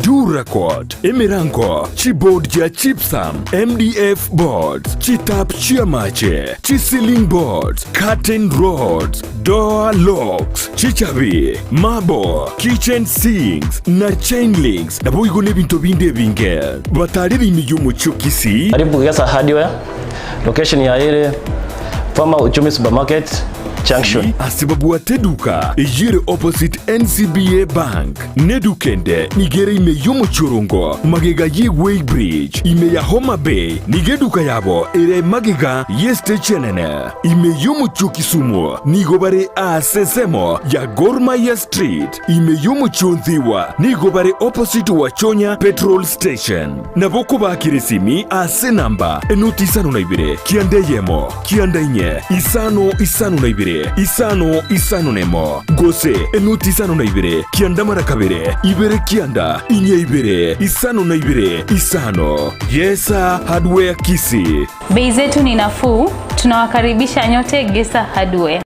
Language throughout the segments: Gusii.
Duracot, emerango, chiboard chia gypsum, MDF boards, chitap chi'amache, chi-ceiling boards, curtain rods, door locks, chichabi, marble, kitchen sinks, na chain links, naboigo nebinto binde ebinge. Batarire ime y'omochie o Kisii. Karibu Gesa Hardware, location yaye ere Farmer Uchumi Supermarket Junction. Ase babwate eduka eyio ere opposite NCBA Bank. Neduka ende nigo ere ime y'omochie-orongo, magega ye Weigh Bridge, ime ya Homa Bay, nigo eduka yabo ere magega y'estage enene. Ime y'omochie o Kisumu nigo bare aase ensemo ya Gor Mahia Street. Ime y'omochie o Ndhiwa nigo bare opposite Wachonya Petrol Station. Nabo okobaakera esimi ase enamba enoti isano na ibere, kianda eyemo, kianda inye, isano isano na ibere, isano isano nemo, gose enoti isano na ibere, kianda mara kabere, ibere kianda, inye ibere, isano na ibere, isano. Gesa Hardware Kisii. Bei zetu ni nafuu, tunawakaribisha nyote Gesa Hardware.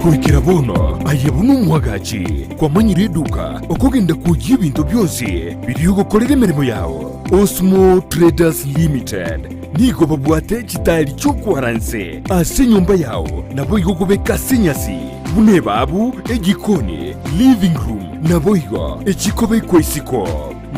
Goikera bono aye buna omwagachi kwamanyire eduka okogenda kwoyia ebinto bionsi biria ogokorera emeremo yao. Osmo Traders Limited nigo babwate chitaeri chi'okwara nse ase enyomba yao, naboigo kobeka ase enyasi, buna ebabu, ejikoni, living room, naboigo echikobekwa isiko.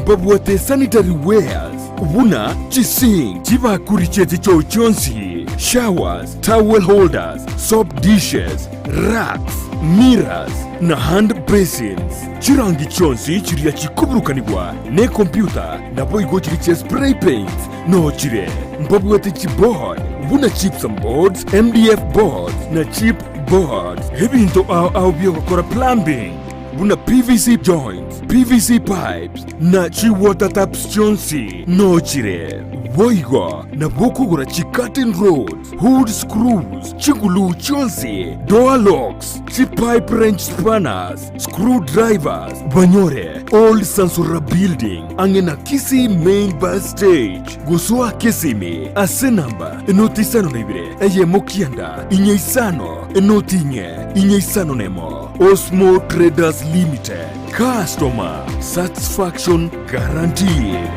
Mbabwate sanitary wares buna chisink, chibakuri chi'echichoo chionsi, showers, towel holders, soap dishes, racks, mirrors, na hand basins. Chirangi chionsi chiria chikoburukanigwa nekompyuta naboigo chiria chia spray paints nochire. Mbabwate chiboard buna gypsum boards, MDF boards na chip boards. Ebinto ao ao biogokora plumbing buna PVC joints, PVC pipes na chi water taps chionsi nochire. Boigo nabo okogora chi curtain rods, hood screws, chiguluu chionsi, door locks, chi pipe wrench spanners, Screw drivers banyore Old Sansora Building ang'e na Kisii Main Bus Stage gosoa Kisimi ase namba enoti isano na ibere eyemo kianda inye isano enoti inye inye isano nemo Osmo Traders Limited Customer Satisfaction Guaranteed.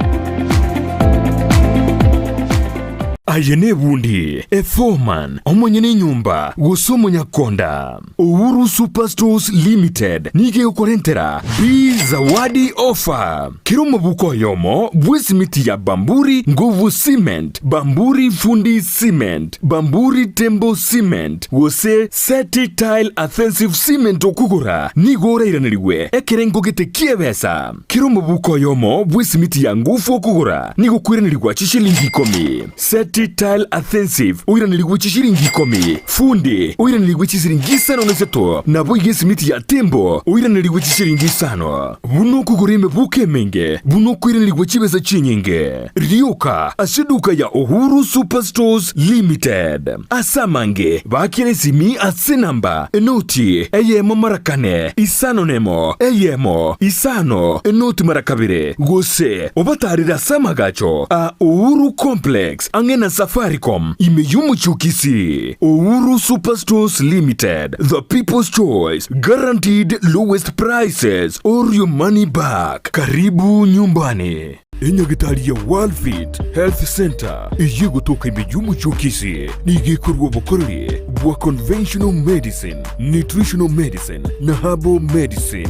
Aye nebundi, eforeman, omonyene enyomba, gose omonyakonda. Uhuru Superstores Limited nigo egokorentera Bi Zawadi Offer. Kera omobuko oyomo bw'esimiti ya Bamburi Nguvu Cement, Bamburi Fundi Cement, Bamburi Tembo Cement gose Seti Tile Adhesive Cement okogora nigo orairanerigwe ekerengo gete ki'ebesa. Kera omobuko oyomo bw'esimiti ya Nguvu okogora nigo okoiranerigwa chishilingi ikomi. Seti Tile Adhesive oiranerigwe chishilingi ikomi, Fundi oiranerigwe chisiringi isano na isato, naboigo esimiti ya Tembo oiranerigwe chishilingi isano. Buna okogora emebuko emenge, buna okoiranerigwa chibesa chinyinge. Rioka ase eduka ya Uhuru Superstores Limited. Ase amange, baakera esimi ase enamba enoti eyemo mara kane, isano nemo, eyemo, isano, enoti mara kabere, gose Obatarere ase amagacho a Uhuru Complex ang'e na Safaricom ime y'omochie o Kisii. Uhuru Superstores Limited, the people's choice, guaranteed lowest prices or your money back. Karibu nyumbani. Enyagitari ya Worldfit Health Centre eyio egotoka ime y'omochie o Kisii nigo ekorua obokoreri bwa conventional medicine, nutritional medicine na herbal medicine.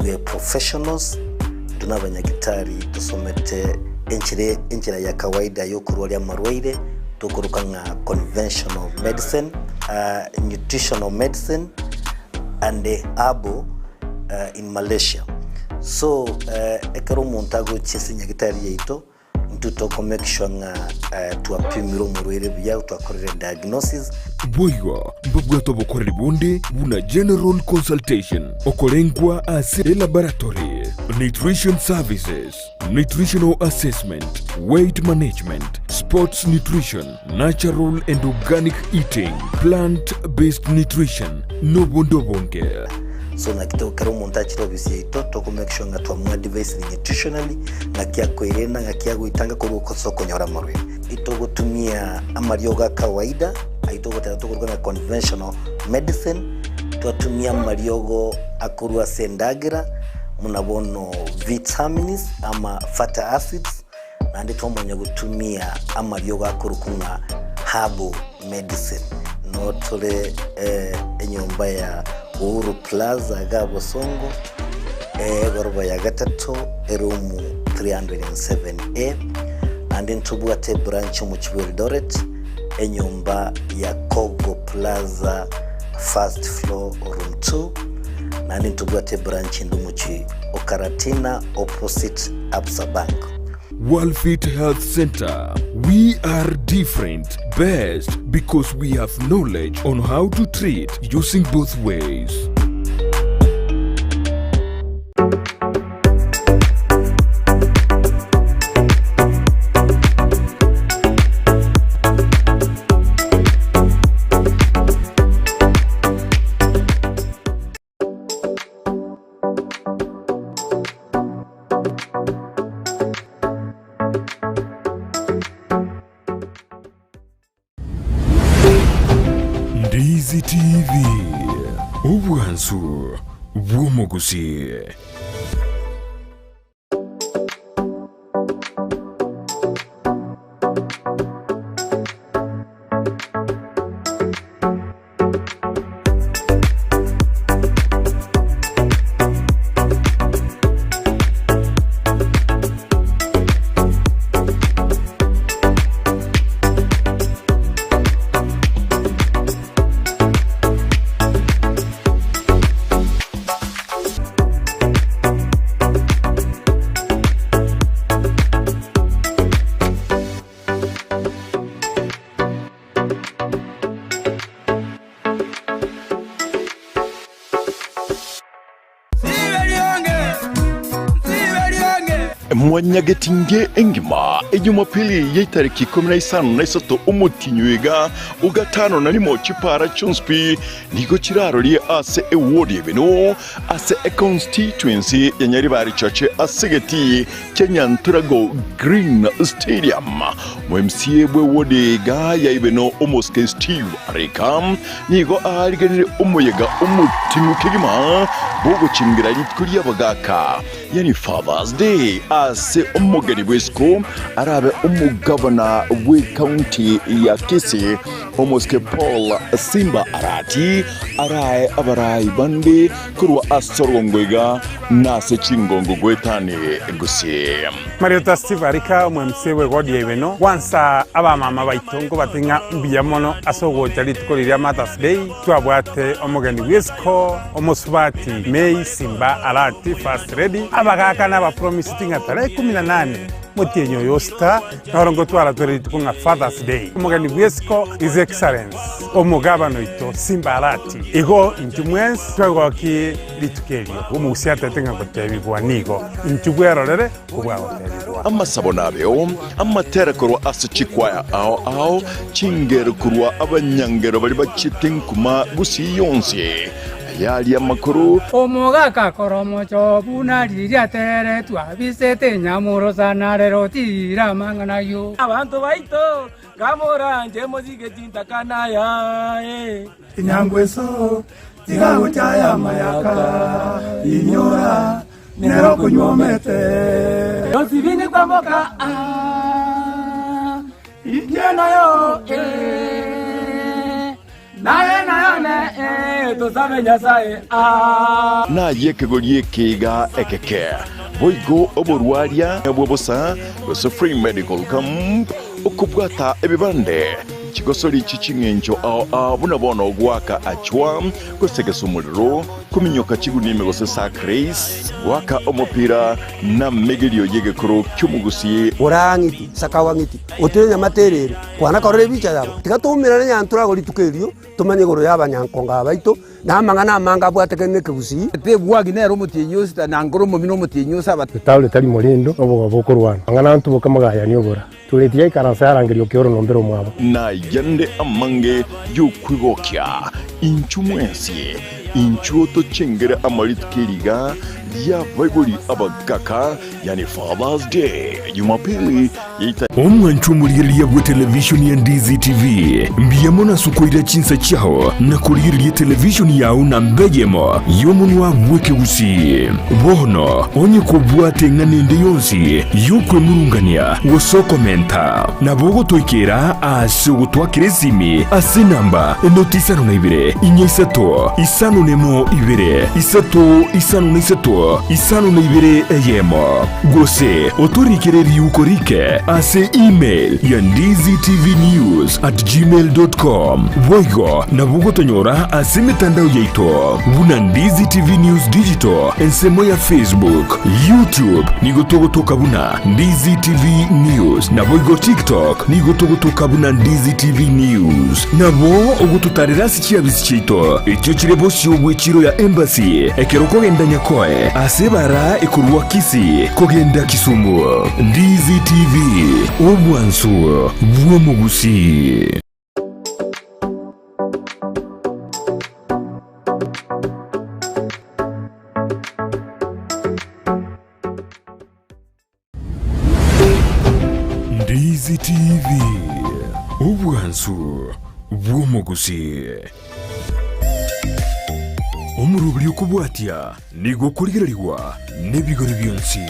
We are professionals, intwe nabanyagitari tosomete enchera enchera ya kawaida yokorwaria amarwaire tokoroka ng'a conventional medicine, nutritional medicine and herbal in Malaysia. So ekero omonto agochia ase enyagitari yaito. Intwe toko make sure ng'a twapimire omorwaire buya, twakorire diagnosis. Boigo mbabwate obokoreri bonde buna general consultation, okorengwa ase elaboratory, nutrition services, nutritional assessment, weight management, sports nutrition, natural and organic eating, plant based nutrition, nobonde obonge. So naki to ekero omonto achire ofisi yaito toko make sure ng'a twamoadvisire nutritionally ng'aki akoirena ng'aki agoitanga korwa ase okonyora amarwaire. Itogotumia amariogo a kawaida ayio togoteba tokoruga ng'a conventional medicine, twatumia amariogo akorwa ase endagera. Buna bono vitamins ama fatty acids, naende twamanya gotumia amariogo akorokwa ng'a herbal medicine. No tore enyomba ya Uhuru Plaza iga Bosongo, egoroba ya gatato, eroom 307A, naende ntobwate ebranch omochie bwa Eldoret, enyomba ya Kogo Plaza first floor room 2, naende ntobwate ebranch ende omochie o Karatina opposite Absa Bank. Walfit Health Center, we are different, best because we have knowledge on how to treat using both ways. Ndizi TV, obwansu bw'omogusii. Mwanyagetinge engima ejumapili y'etariki ikomi na isano na isato omotienyi iga o gatano na rimo chipara chionsi pi nigo chirarorie ase ewodi y'Ebeno ase econstituency ya Nyaribari Chache ase egetii kia Nyanturago Green Stadium. Mo-MCA bw'ewodi iga ya Ibeno omosike Steve Arika nigo aariganire omoyega omoting'u kegima bw'ogochingera rituko ri'abagaaka, yaani Father's Day, ase omogeni bw'isiko arabe omogavana bw'ecounty ya Kisii omosike Paul Simba Arati arae abarai bande Korwa ase orogongo iga na ase chingongo goetanie gose. Mariota Steve Arika, omo-MC bw'ewodi ya Ibeno, gwansa abamama baito nkobate ng'a mbuya mono ase ogocha rituko riria Mother's Day twabwate omogeni bw'isiko omosubati May Simba Arati First Lady abagaka na abapromisiti ng'a tarehe ikomi na nane motienyi oyo osita noro ngotwara tore rituko ng'a Father's Day omogeni bw'isiko His Excellence omogabana oito Simba Arati. Igo intwe mwensi twegokie rituko erio. Omogusia atete ng'a gotebigwa nigo intwe bwerorere kobwagotebigwa. Amasabo nabeo, amatera korwa ase chikwaya ao ao, chingero korwa abanyangero baria bachiete nkuma gusii yonsi, ayaria amakoro. Omogaka akora omochoo buna riria ateretwe abisete enyamorosa, na rero tiira amang'ana ayio. Abanto baito Kamoranche mosike chintakana yaye. Enyangweso tiga gochaya amayaka, inyora nero okonywomete. Yosibini kwamboka ah, inche nayo eh, naye nayo ne eh, tosabe Nyasaye ah. Naye ekegori eke iga ekeke, boigo oborwaria bwa bosa, gose free medical camp, Okobwata ebibande, chigosori chie ching'encho ao ao buna bono goaka achwa, gosegesa omorero, kominyoka chigunime gose sack race, goaka omopira, na amegerio y'egekoro ki'omogusii. Ora ng'iti, sakawa ng'iti, otire nyamate ere ere, kwana korora ebicha yabo. Tiga toumerane nyantorago rituko erio, tomanye igoro y'abanyankongo aba baito, na amang'ana amange abwatekene nekegusii. Tegwagi nere omotienyi o sita, na nkoro omomi nomotienyi o saba. Etauri tari morendo, nobogo bokorwana, mang'ana ntuboke mogayanie obora. Tureti yaikaransa yarangeria okeoro nombere omwabo. Na ayande amange y'okwegokia, inchuo mwensi, inchuo tochengere amo rituko eri iga. ri'abaibori abagaka, yani Father's Day, Jumapili yaita. Omwancho omorigereria bw'etelevishoni ya Ndizi TV, mbuya mono ase okoira chinsa chiao na korigereria etelevishoni yao namba eyemo y'omonwa bw'ekegusii. Bono onye kobwate eng'ana ende yonsi y'okwemurungania gose okomenta, nabo ogotoikera ase ogotwakera esimi ase enamba enoti isano na ibere, inya isato, isano nemo ibere, isato isano na isato, isano na ibere eyemo. Gose otorikere riuko rike ase email ya ndizitvnews@gmail.com. Boigo nabo ogotonyora ase emetandao yaito buna Ndizi TV News Digital ensemo ya Facebook, YouTube nigo togotoka buna Ndizi TV News naboigo TikTok nigo togotoka buna Ndizi TV News. Nabo ogototarera ase chiabisi chiaito echio chire bosio bw'echiro ya Embassy ekero okogenda Nyakoe ase ebara ekorwa Kisii kogenda Kisumu. Ndizi TV, obwansu bw'omogusii. Ndizi TV, obwansu bw'omogusii. Omoroberi okobwatia nigo okorigererigwa nebigori bionsi.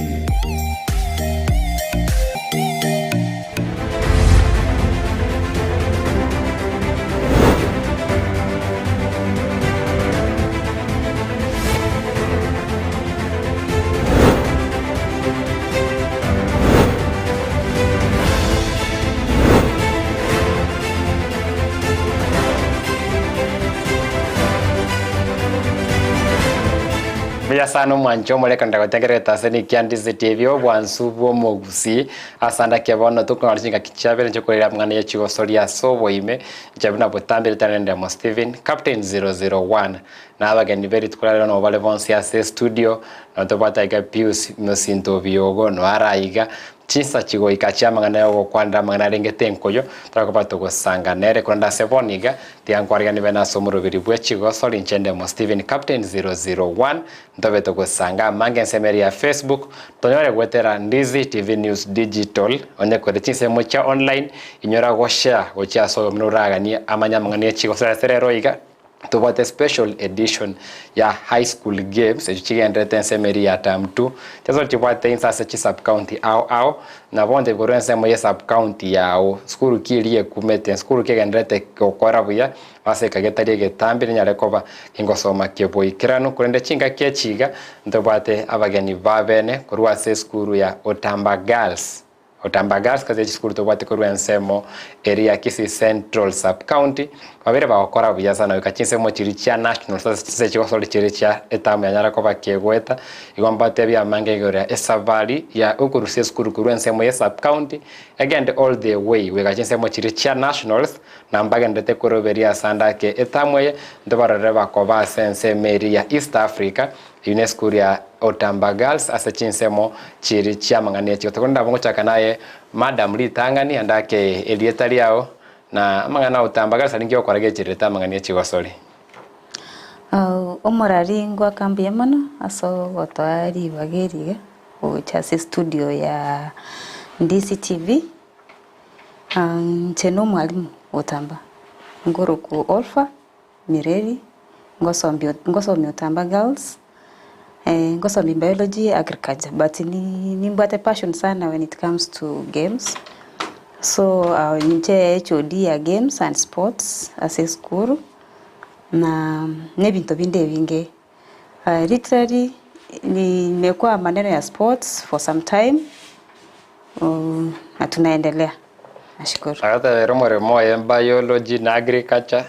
Mbuya sana omwancho omoreka ndagotengererete ase nikiandiseti TV obwansu bw'omogusii ase andake bono tokonyora chingaki chiabere nchokorera amang'ana ye chigosoria ase oboime inche buna botambe ritang'ani rende Mo Stephen Captain 001 Na abageni be rituko ria rero nabo bare bonsi ase estudio, nabo tobwate aiga Pius mosinto o Biogo, noyo are aiga, chinsa chigoika chi'amang'ana y'ogokwanera amang'ana arengete enkoyo, torakoba togosanga nere. Korende ase bono iga, tiga nkwariganie bene ase omoroberi bwe chigosori, inche ndemo Stephen Captain 001, ntobe togosanga amange ensemo eria ya Facebook, tonyore goetera Ndizi TV News Digital, onye kore chinsemo chia online, inyora goshare gochia ase oyomo noraganie amanye amang'ana ye chigosori ase rero iga. Tobwate special edition ya high school games echio chigenderete ensemo eria ya term two. Chiaso chibwate inse ase chi sub county ao ao, na bonde korwa ensemo ye sub county yao, sukuru ki eria ekumete, sukuru ki egendererete gokora buya ase eka getari egetambe nenyare koba kengosoma keboikeranu. Korende chingaki echi iga, ntobwate abageni ba bene korwa ase esukuru ya Otamba Girls. Otamba Girls ase chisukuru tobwate korwa ensemo eria ya Kisii Central Sub County babere bagokora buya sana goika chinsemo chiria chia nationals ase chinse chigosori chiria chia etamu yanyara koba kegoeta igo mbatebie amange igoro ya esafari ya okorusia esukuru korwa ensemo ye sub county egende all the way goika chinsemo chiria chia nationals na mbagenderete koroberia ase ande ake etamu eye ntobarorere bakoba ase ensemo eria ya East Africa Eyio nesukuru ya Otamba Girls ase chinsemo chiri chiamang'ana echi. Gose korende nabo ngochaka naye madam ritang'ani ande ake erieta riao na amang'ana a Otamba Girls aria nki ogokora gechererete amang'ana echigosori. Omorari ngoaka mbuya mono ase ogotoa ribaga eri iga gocha ase estudio ya Ndizi TV. Inche na omwalimu Otamba, nkorokwa Olpha Mireri, ngosombia ngosomia Otamba Girls, ngosomia Biology, Agriculture but ni nimbwate passion sana when it comes to games, so inche HOD ya games and sports ase esukuru, na na ebinto binde ebinge. Literally nimekuwa maneno ya sports for some time na tunaendelea. Nashukuru. Agatebera omoremo oye biology na agriculture,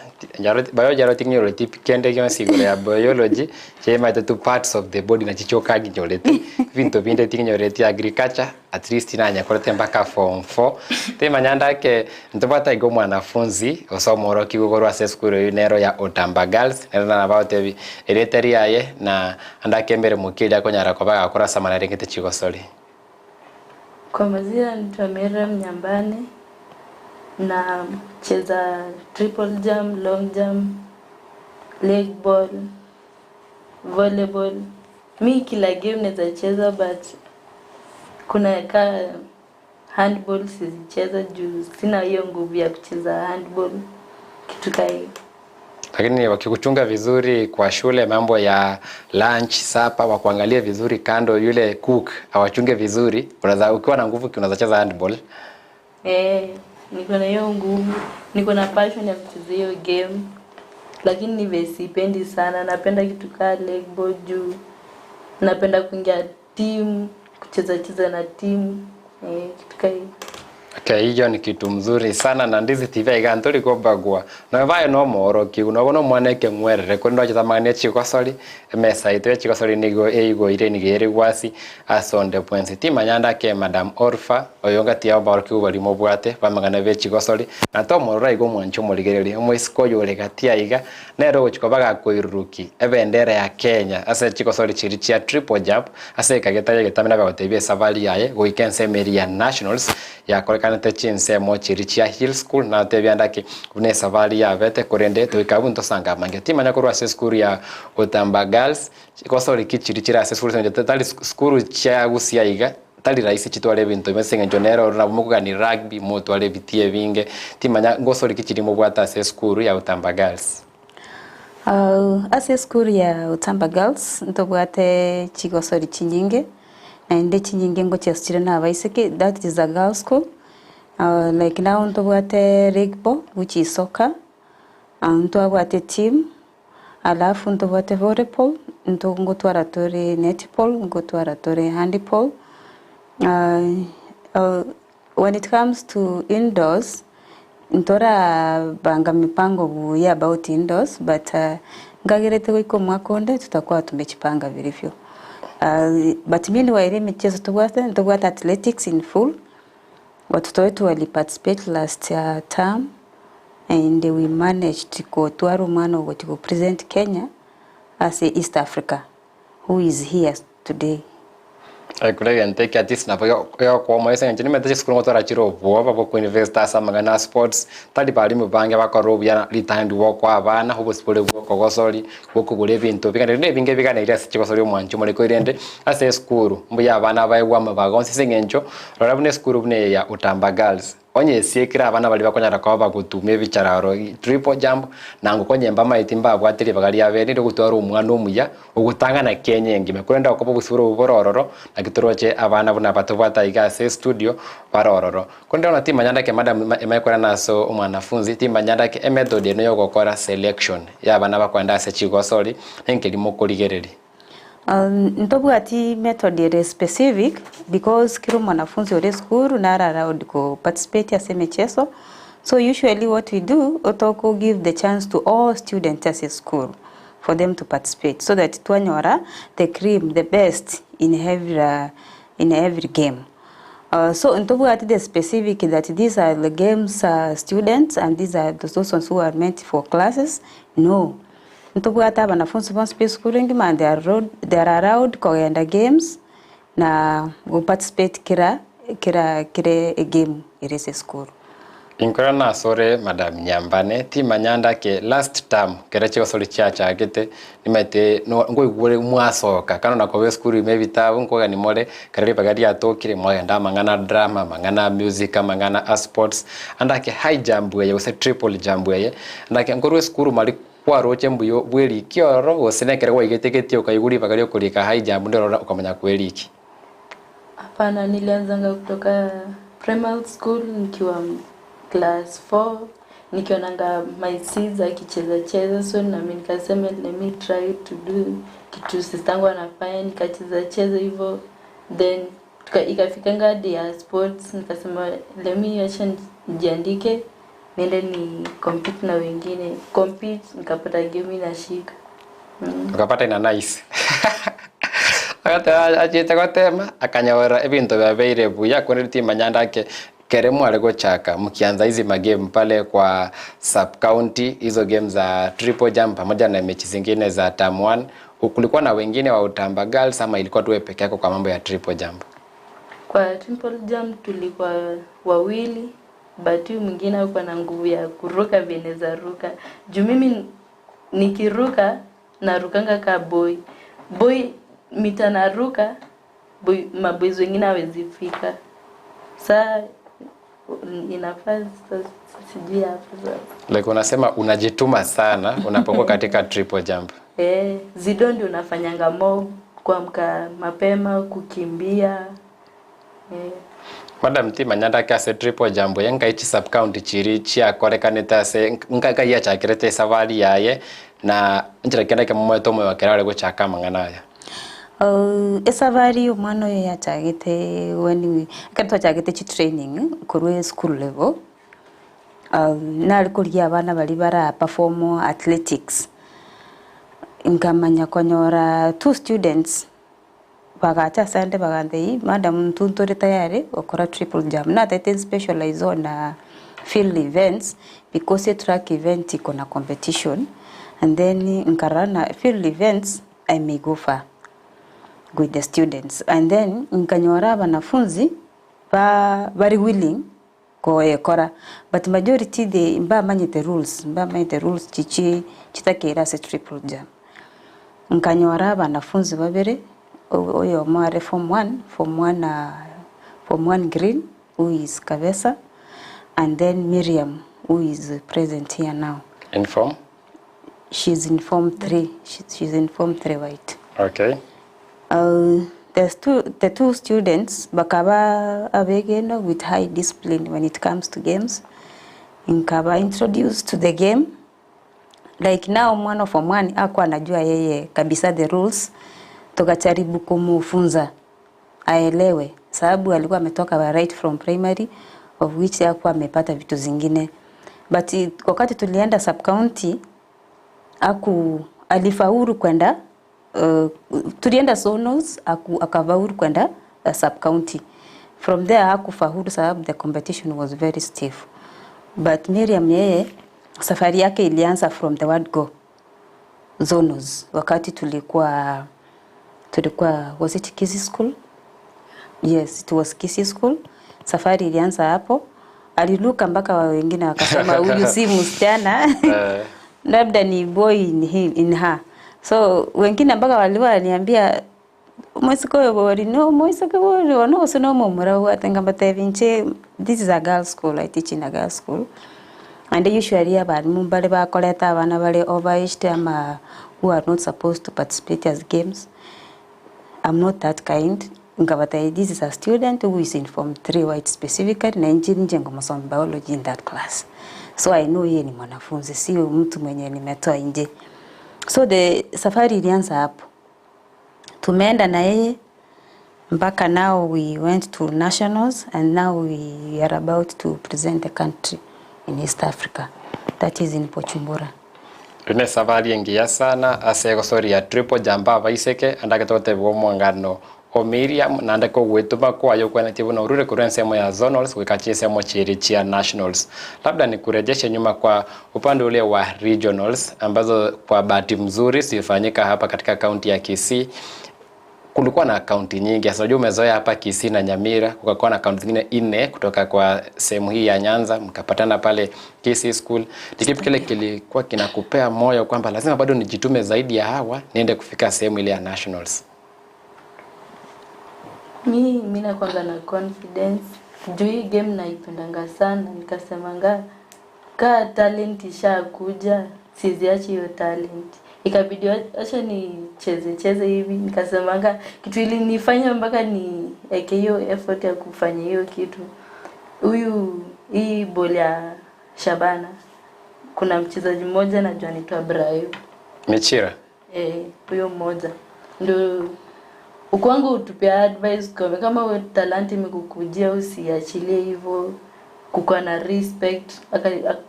biology aro ting'inyoreti pi kende gionsi igoro ya biology, chimaete tu parts of the body nachi chioka nginyorete, ebinto binde ting'inyoreti agriculture at least nanyekorete mpaka form four, timanya ndake ntobwate iga omwanafunzi gose omworokigwa korwa ase esukuru eywo nero ya Otamba Girls, nere nabagotebi erieta riaye na andake emeremo ki eria akonyara koba agakora ase amang'ana arengete chigosori. Kwa majina naitwa Miriam Nyambane na cheza triple jump, long jump, leg ball, volleyball. Mi kila game naeza cheza but kuna ka handball siezi cheza juu sina hiyo nguvu ya kucheza handball kitu ka hiyo. Lakini wakikuchunga vizuri kwa shule, mambo ya lunch, supper, wakuangalie vizuri kando, yule cook awachunge vizuri, unaweza ukiwa na nguvu unaweza cheza handball. Eh, niko na hiyo nguvu, niko na passion ya kucheza hiyo game, lakini ni vile sipendi sana. Napenda kitu kaa leg ball juu napenda kuingia team, kucheza cheza na team, eh, kitu kaa hiyo. Okay, hiyo ni kitu mzuri sana na Ndizi TV iga nturi kobagua nobaye no moroki unobo no mwaneke ngwerere kuri ndocheta mang'ania chigosori emesa itu ya chigosori nigo eigoire nigo ere gwasi asonde bwensi timanyanda ke Madam Orpha oyo ngati ya baroki bari mobwate bamang'ana be chigosori na tomorora igo omwancho omorigereria omoisiko oyo ore gati aiga nere ogochika bagakoiruruki ebendera ya Kenya ase chigosori chiri chia triple jump ase ekageta egetame nabagotebia esabari yaye goika ensemo eria ya nationals yakorekanete chinsemo chiri chia Hill School natebia ndaki buna esabari yabete korende toika abwo ntosanga amange timanya korwa ase esukuru ya Otamba Girls chigosori ki chiri chire ase esukuru ase tari sukuru chia Gusii aiga tari rahisi chitware ebinto ime ase eng'encho nere oro nabo mokogania rugby motware ebitii ebinge timanya ngosori ki chiri mobwate ase esukuru ya Otamba Girls. Ase esukuru ya Otamba Girls ntobwate chigosori chinyinge, naende chinyinge ngochia chire na abaiseke, that is a girls school. Like now ntobwate rugby which is soccer, ntwabwate team, alafu ntobwate volleyball, nto ngotwara tore netball, ngotwara tore handball. When it comes to indoors, ntorabanga mipango buya about indoors but nkagerete goika omwaka onde tutakuwa tumejipanga vilivyo. But meanwhile emichezo tobwate, ntobwate athletics in full, watoto wetu wali participate last term and we managed kotwara omwana ogochia go present Kenya ase East Africa who is here today. Ekero egento eke at least nabo gegokoa ase eng'encho nimanyete chisukuru ngotwara chire obwoba bwa koinvest ase amang'ana a sports, tari barimu bange bakore obuya ritang'ani bwokoa abana obosio bore bwa okogosori, bwa okogora ebinto bigane rende ebinge biganeire ase chigosori omwancho more korende ase esukuru mbuya abana baegwe amabaga onsi ase eng'encho rora buna esukuru buna eye ya Utamba Girls. Onye esiekire abana baria bakonyara koba bagotuma ebichararo triple jump, na ngokonya mbamaeti mbabwate ribaga riabene ri'ogotwara omwana omuya ogotang'ana Kenya engima. Korende okoba obosibore obwo bore ororo, naki toroche abana buna aba tobwate aiga ase estudio bare ororo. Korende bono timanya ndake madam emanye korana ase omwanafunzi, timanya ndake emethod eno yogokora selection ya abana bakoenda ase chigosori, nenkeri mokorigereria. Ntobwati method ere specific because kera omwanafunzi ore esukuru nare allowed ko participate ase emecheso, so usually what we do, otoko give the chance to all students ase esukuru for them to participate so that twanyora the cream, the best in every, in every game. So ntobwati the specific that these are the games students and these are those ones who are meant for classes, no. Ntobwate abanafunsi bonsi b'esukuru engima and they are allowed, they are allowed kogenda games na go participate kera kera kere egame ere ase esukuru. Inkora nasore Madam Nyambane, timanya ndake last term kere chigosori chiachagete nimanyete no nkoigure mwasoka kando na koba esukuru ime ebitabu nkogani more kare ribaga riatokire mwagenda amang'ana a drama, amang'ana a music, amang'ana a sports ande ake high jump eye gose triple jump eye ndake nkorwa esukuru mari Kwaroche mbuya bw'eriki ororo, gose nekero gwaigete getie okaigwa ribaga ri'okorika high jump ndorora okamanya kw'eriki. Hapana, nilianzanga kutoka primary school nikiwa class 4 nikionanga my sis akicheza cheza, so nami nikasema let me try to do kitu sistangu anafanya, nikacheza cheza hivyo then ikafikanga hadi ya sports, nikasema let me acha nijiandike niende ni compete na wengine compete, nikapata game inashika. Okapata ina nice. Agateba achiete gotema akanyora ebinto biabeire buya korende timanya ndake kere mware gochaka mkianza hizi magame pale kwa sub county hizo game za triple jump pamoja na mechi zingine za term 1 kulikuwa na wengine wa Utamba Girls ama ilikuwa tu wewe peke yako kwa mambo ya triple jump? Kwa triple jump tulikuwa wawili but huyu mwingine hakuwa na nguvu ya kuruka vile naeza ruka. Juu mimi nikiruka narukanga ka boy. Boy mita naruka boy, maboys wengine hawezi fika. Saa inafaa sasa sijui hapo sasa. Like unasema unajituma sana unapokuwa katika triple jump. Eh, zido ndio unafanyanga more kuamka mapema, kukimbia. Eh. Madam ti manyanda ase triple jump yenga ichi sub county chiri chiakorekanete ase nka yachakirete esabari yaye na nchira kenda kemomwete omoyo kera are gochaka amang'ana aya. Esabari omwana oyo yachagete when we ekero twachagete chitraining korwa school level nare korigia abana baria bara perform athletics nkamanya konyora two students bagacha asande bagantebia madam intwe ntore tayari gokora triple jump natete specialize on field events because etrack event iko na competition and then nkarora na field events I may go far with the students and then nkanyora abanafunzi ba bari willing koekora but majority they mbamanyete rules mbamanyete rules chichi chitakera ase triple jump nkanyora abanafunzi babere oyomo are form 1 form 1 form 1 green who is Kabesa and then Miriam who is present here now. In form? She's in form 3. She's in form 3 white. Okay. The two students bakaba abegeno with high discipline when it comes to games. Nkaba introduced to the game. Like now mwana form 1 hakuwa anajua yeye kabisa the rules. Tukajaribu kumufunza aelewe, sababu alikuwa ametoka right from primary of which hakuwa amepata vitu zingine. But wakati tulienda sub county aku alifaulu kwenda tulienda zonals aku akafaulu kwenda sub county. From there hakufaulu sababu the competition was very stiff. But Miriam yeye safari yake ilianza from the word go zonals, wakati tulikuwa was it Kisii School? Yes, it was Kisii School. Safari ilianza hapo, aliluka mpaka wengine wakasema huyu si msichana labda ni boy in him, in her. So wengine mpaka walikuwa wananiambia mwisiko bori no mwisiko bori no so mumura watenga batevinche this is a girls school, I teach in a girls school and usually abarimu bale bakoleta abana bale overaged ama who are not supposed to participate as games. I'm not that kind. Ngabata this is a student who is in form 3 white specifically na nje nje ngomasoma biology in that class. So I know yeye ni mwanafunzi, sio mtu mwenye nimetoa nje. So the safari ilianza hapo. Tumeenda na yeye mpaka now we went to nationals and now we are about to present the country in East Africa. That is in Bujumbura. Ine safari engiya sana ase egosori ya triple jump abaiseke andake togotebwa omwangano o Miriam nande kogwetuma kwayo kwenetie buna orure korwa ensemo ya zonals goika chinsemo chiri chia nationals. Labda nikurejeshe nyuma kwa upande ule wa regionals ambazo kwa bahati mzuri zilifanyika hapa katika kaunti ya Kisii. Kulikuwa na kaunti nyingi. Sasa unajua umezoea hapa Kisii na Nyamira, kukakuwa na kaunti zingine nne kutoka kwa sehemu hii ya Nyanza, mkapatana pale Kisii School. Ni kipi kile kilikuwa kinakupea moyo kwamba lazima bado nijitume zaidi ya hawa niende kufika sehemu ile ya nationals? Mi nakwanga na confidence juu hii game naipendanga sana, nikasemanga kaa talent ishakuja siziachi hiyo talent, ikabidi acha nicheze cheze hivi. Nikasemanga kitu ilinifanya mpaka nieke hiyo effort ya kufanya hiyo kitu, huyu hii ball ya Shabana, kuna mchezaji mmoja najua anaitwa Brayo Michira. Eh, huyo mmoja ndio ukwangu utupia advice kwa kama we talent imekukujia usiachilie hivyo, kukuwa na respect.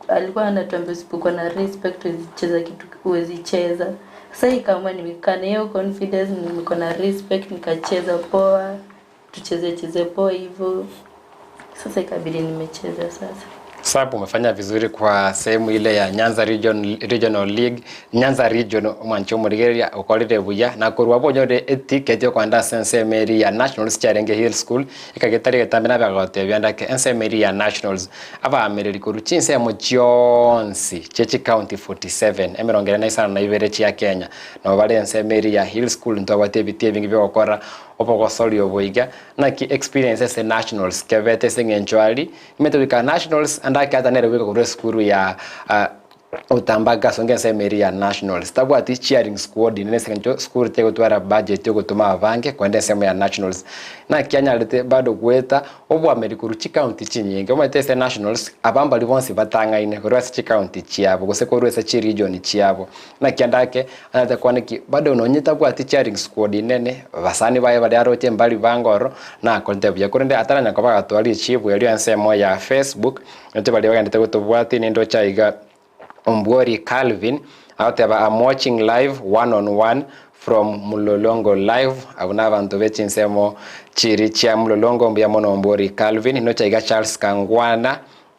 Alikuwa anatuambia usipokuwa na respect huwezi cheza kitu, huwezi cheza. Sasa hii kama nimekaa na hiyo confidence, nimekuwa na respect, nikacheza poa, tucheze cheze poa hivyo. Sasa ikabidi nimecheza sasa. Sab umefanya vizuri kwa sehemu ile ya Nyanza Region, Regional League, Nyanza Region omwanchi omorigereria okorire buya na korwa abwo onyore eticket yokoenda ase ensemo eria ya Nationals chiarenge Hill School ekagetari egetambe nabe agotebia ndake ensemo eria ya Nationals abaamereri korwa chinsemo chionsi chie chicounty 47 emerongo ere na isano na ibere chia Kenya nabo bare ensemo eria ya Hill School ntwabwate ebitii ebinge biogokora obogosori obo iga naki experience ase Nationals kebete ase eng'encho aria Nimanyete goika Nationals ande ake nere goika korwa esukuru ya Utamba gasonge ensemo eria ya Nationals. Tabwati cheering squad nene ase eng'encho sukuru tegotwara budget yogotoma abange kogenda ensemo ya Nationals. Naki anyarete bado goeta oboameri korwa chicounty chinyinge. Omanyete ase Nationals aba mbari bonsi batang'aine korwa ase chicounty chiabo gose korwa ase chiregion chiabo. Naki ande ake anyarete kwana ki bado nonye tabwati cheering squad nene basani baye baria aroche mbari bange ororo nakorete buya korende ataranya koba agatwara richibu erio ensemo ya Facebook inche baria bagendete gotobwatia nindoche aiga Ombuori Calvin agoteba am watching live one on one from Mlolongo live abwo na abanto be chinsemo chiri chia Mlolongo mbuya mono Ombuori Calvin nindoche aiga Charles Kangwana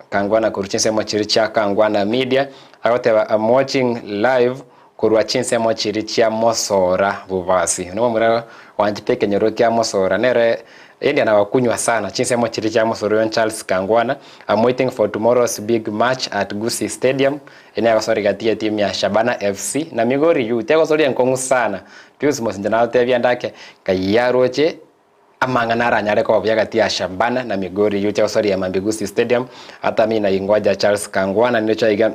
Kangwana korwa chinsemo chiria chia Kangwana Media, agoteba I'm watching live korwa chinsemo chiria chia Mosora Bobasi. Oyo nomomura oanchete ekenyoro kia Mosora nere endi anabakunywa sana chinsemo chiria chia Mosora oyo Charles Kangwana. I'm waiting for tomorrow's big match at Gusii Stadium. Eye negosoria gati ye team ya Shabana FC na Migori Youth. Egosoria enkong'u sana. Pius Mosinja nagotebia ndake ngai yaroche Amang'ana aranyare koba buya gati ya Shabana na Migori Youth egosoria Mambi Gusii Stadium ata mina ingoja Charles Kangwana nindoche aiga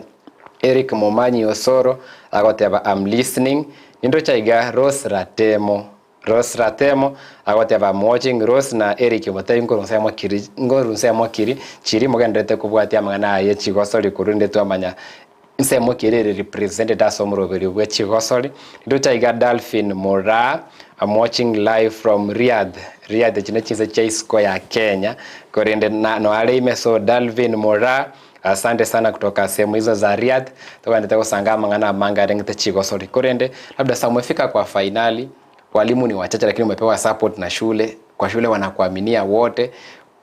Eric Momanyi Osoro agoteba am listening nindoche aiga Rose Ratemo Rose Ratemo agoteba am watching Rose na Eric omotebi nkorwa nsemo kiri nkorwa nsemo kiri chiri mogendererete kobwatia amang'ana aye chigosori korwa rende twamanya Ensemo ki ere represented ase omoroberio bwe chigosori? Ndoche aiga Dalphin Moraa, I'm watching live from Riyadh. Riyadh echi ne chinse chia isiko ya Kenya, korende na noare ime so Dalvin Moraa, asante sana kutoka sehemu hizo za Riyadh. Togandete gosanga amang'ana amange arengete chigosori. Korende labda sa umefika kwa finali, walimu ni wachache lakini umepewa support na shule, kwa shule wanakuaminia wote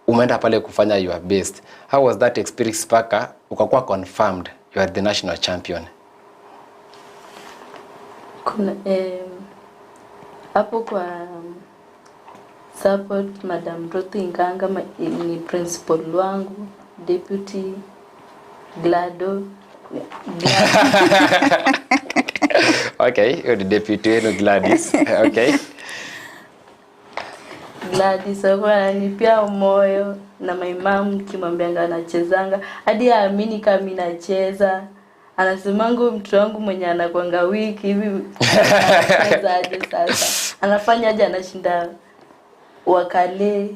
umeenda pale kufanya your best how was that experience mpaka ukakuwa confirmed you are the national champion Kuna hapo kwa support Madam Ruth Inganga ni principal wangu, deputy Glado okay hiyo ni deputy wenu Gladys okay Gladys alikuwa ananipea moyo na my mom kimwambianga anachezanga hadi haamini kama mimi nacheza. Anasemanga huyu mtoto wangu mwenye anakwanga wiki hivi anacheza aje sasa, anafanya aje, anashinda wakale.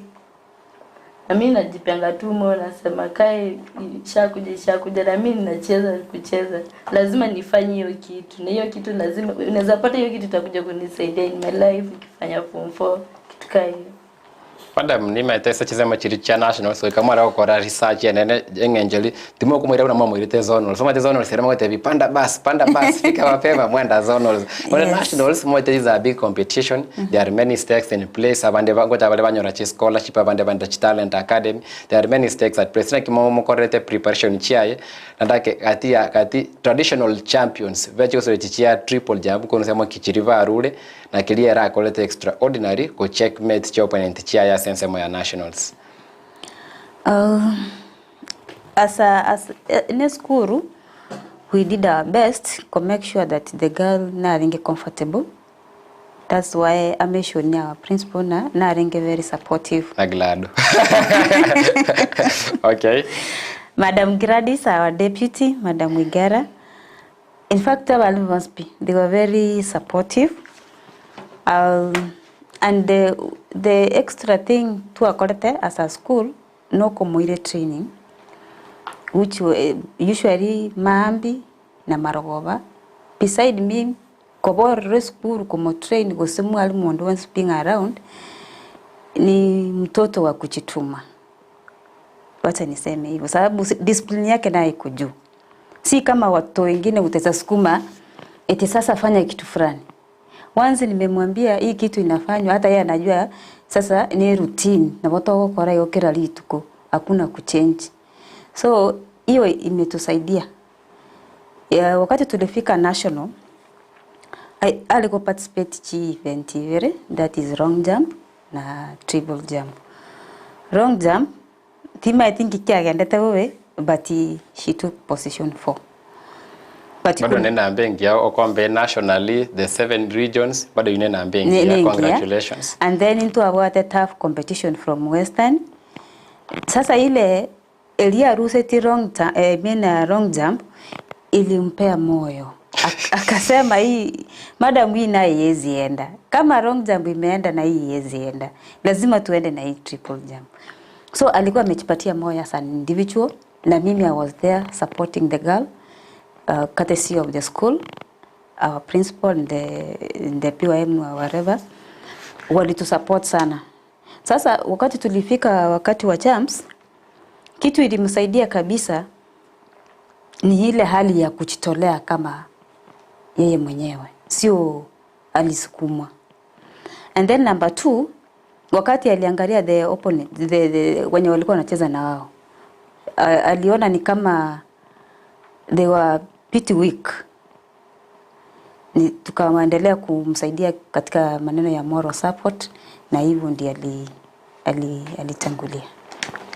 Na mimi najipeanga tu moyo, nasema kae, ishakuja ishakuja, na mimi ninacheza kucheza, lazima nifanye hiyo kitu, na hiyo kitu lazima, unaweza pata hiyo kitu itakuja kunisaidia in my life nikifanya form 4 kitu kaa hiyo. Madam nimaete ase chisemo chiria chia national so goika mware gokora research enene eng'encho eri timokomoira buna mwamoirete zonals omanyete zonals ere mogotebi panda bus panda bus fika mapema mwenda zonals bono nationals mote is a big competition there are many stakes in place abande ba ngocha bare banyora chi scholarship abande baenda chi talent academy there are many stakes at place naki momokorerete preparation chiaye naende ake gati ya gati traditional champions be chigosori echi chia triple jump korwa ensemo ki chiria barure Na keria ere akorete extraordinary go checkmate chi opponent chiaye ase ensemo ya nationals. As a, as in esukuru we did our best ko make sure that the girl narenge comfortable that's why I mention our principal na narenge very supportive. Na Glado. Okay. Madam Gladys our deputy, Madam Wigara. In fact abalimu bonsi pi they were very supportive and the, the extra thing twakorete as a school nokomoira training which usually maambi na marogoba beside me koba ororo esukuru komotrain gose mwalimu onde onsi being around ni mtoto wa kujituma. Wacha niseme hivyo sababu discipline yake nayo iko juu. Si kama watoto wengine utaweza sukuma eti sasa fanya kitu fulani. Once nimemwambia hii kitu inafanywa, hata yeye anajua sasa ni routine na watu gokora yo kila rituko hakuna kuchange. So Hiyo imetusaidia. Yeah, wakati tulifika national I, aliko participate chi event ibere that is long jump na triple jump. Long jump timaeti nki kiagendete bobe but she took position 4. But Bado kun- nĩ namba engiya okombe nationally the seven regions bado ine namba Ne- engiya ne engiya. congratulations. And then intwabwate tough competition from Western. Sasa ile Elia Ruseti long, ta, eh, mean, long jump ilimpea moyo. Ak- Akasema hii madam hii naye iwezi enda. Kama long jump imeenda na hii iwezi enda. Lazima tuende na hii triple jump. So alikuwa amejipatia moyo as an individual na mimi I was there supporting the girl courtesy of the school our principal and the, and the PYM or whatever walitusupport sana. Sasa wakati tulifika wakati wa champs, kitu ilimsaidia kabisa ni ile hali ya kujitolea kama yeye mwenyewe, sio alisukumwa. And then number two, wakati aliangalia the opponent, the, wenye walikuwa wanacheza na wao, aliona ni kama they were pretty weak ni tukaendelea kumsaidia katika maneno ya moral support na hivyo ndiye ali, ali, alitangulia.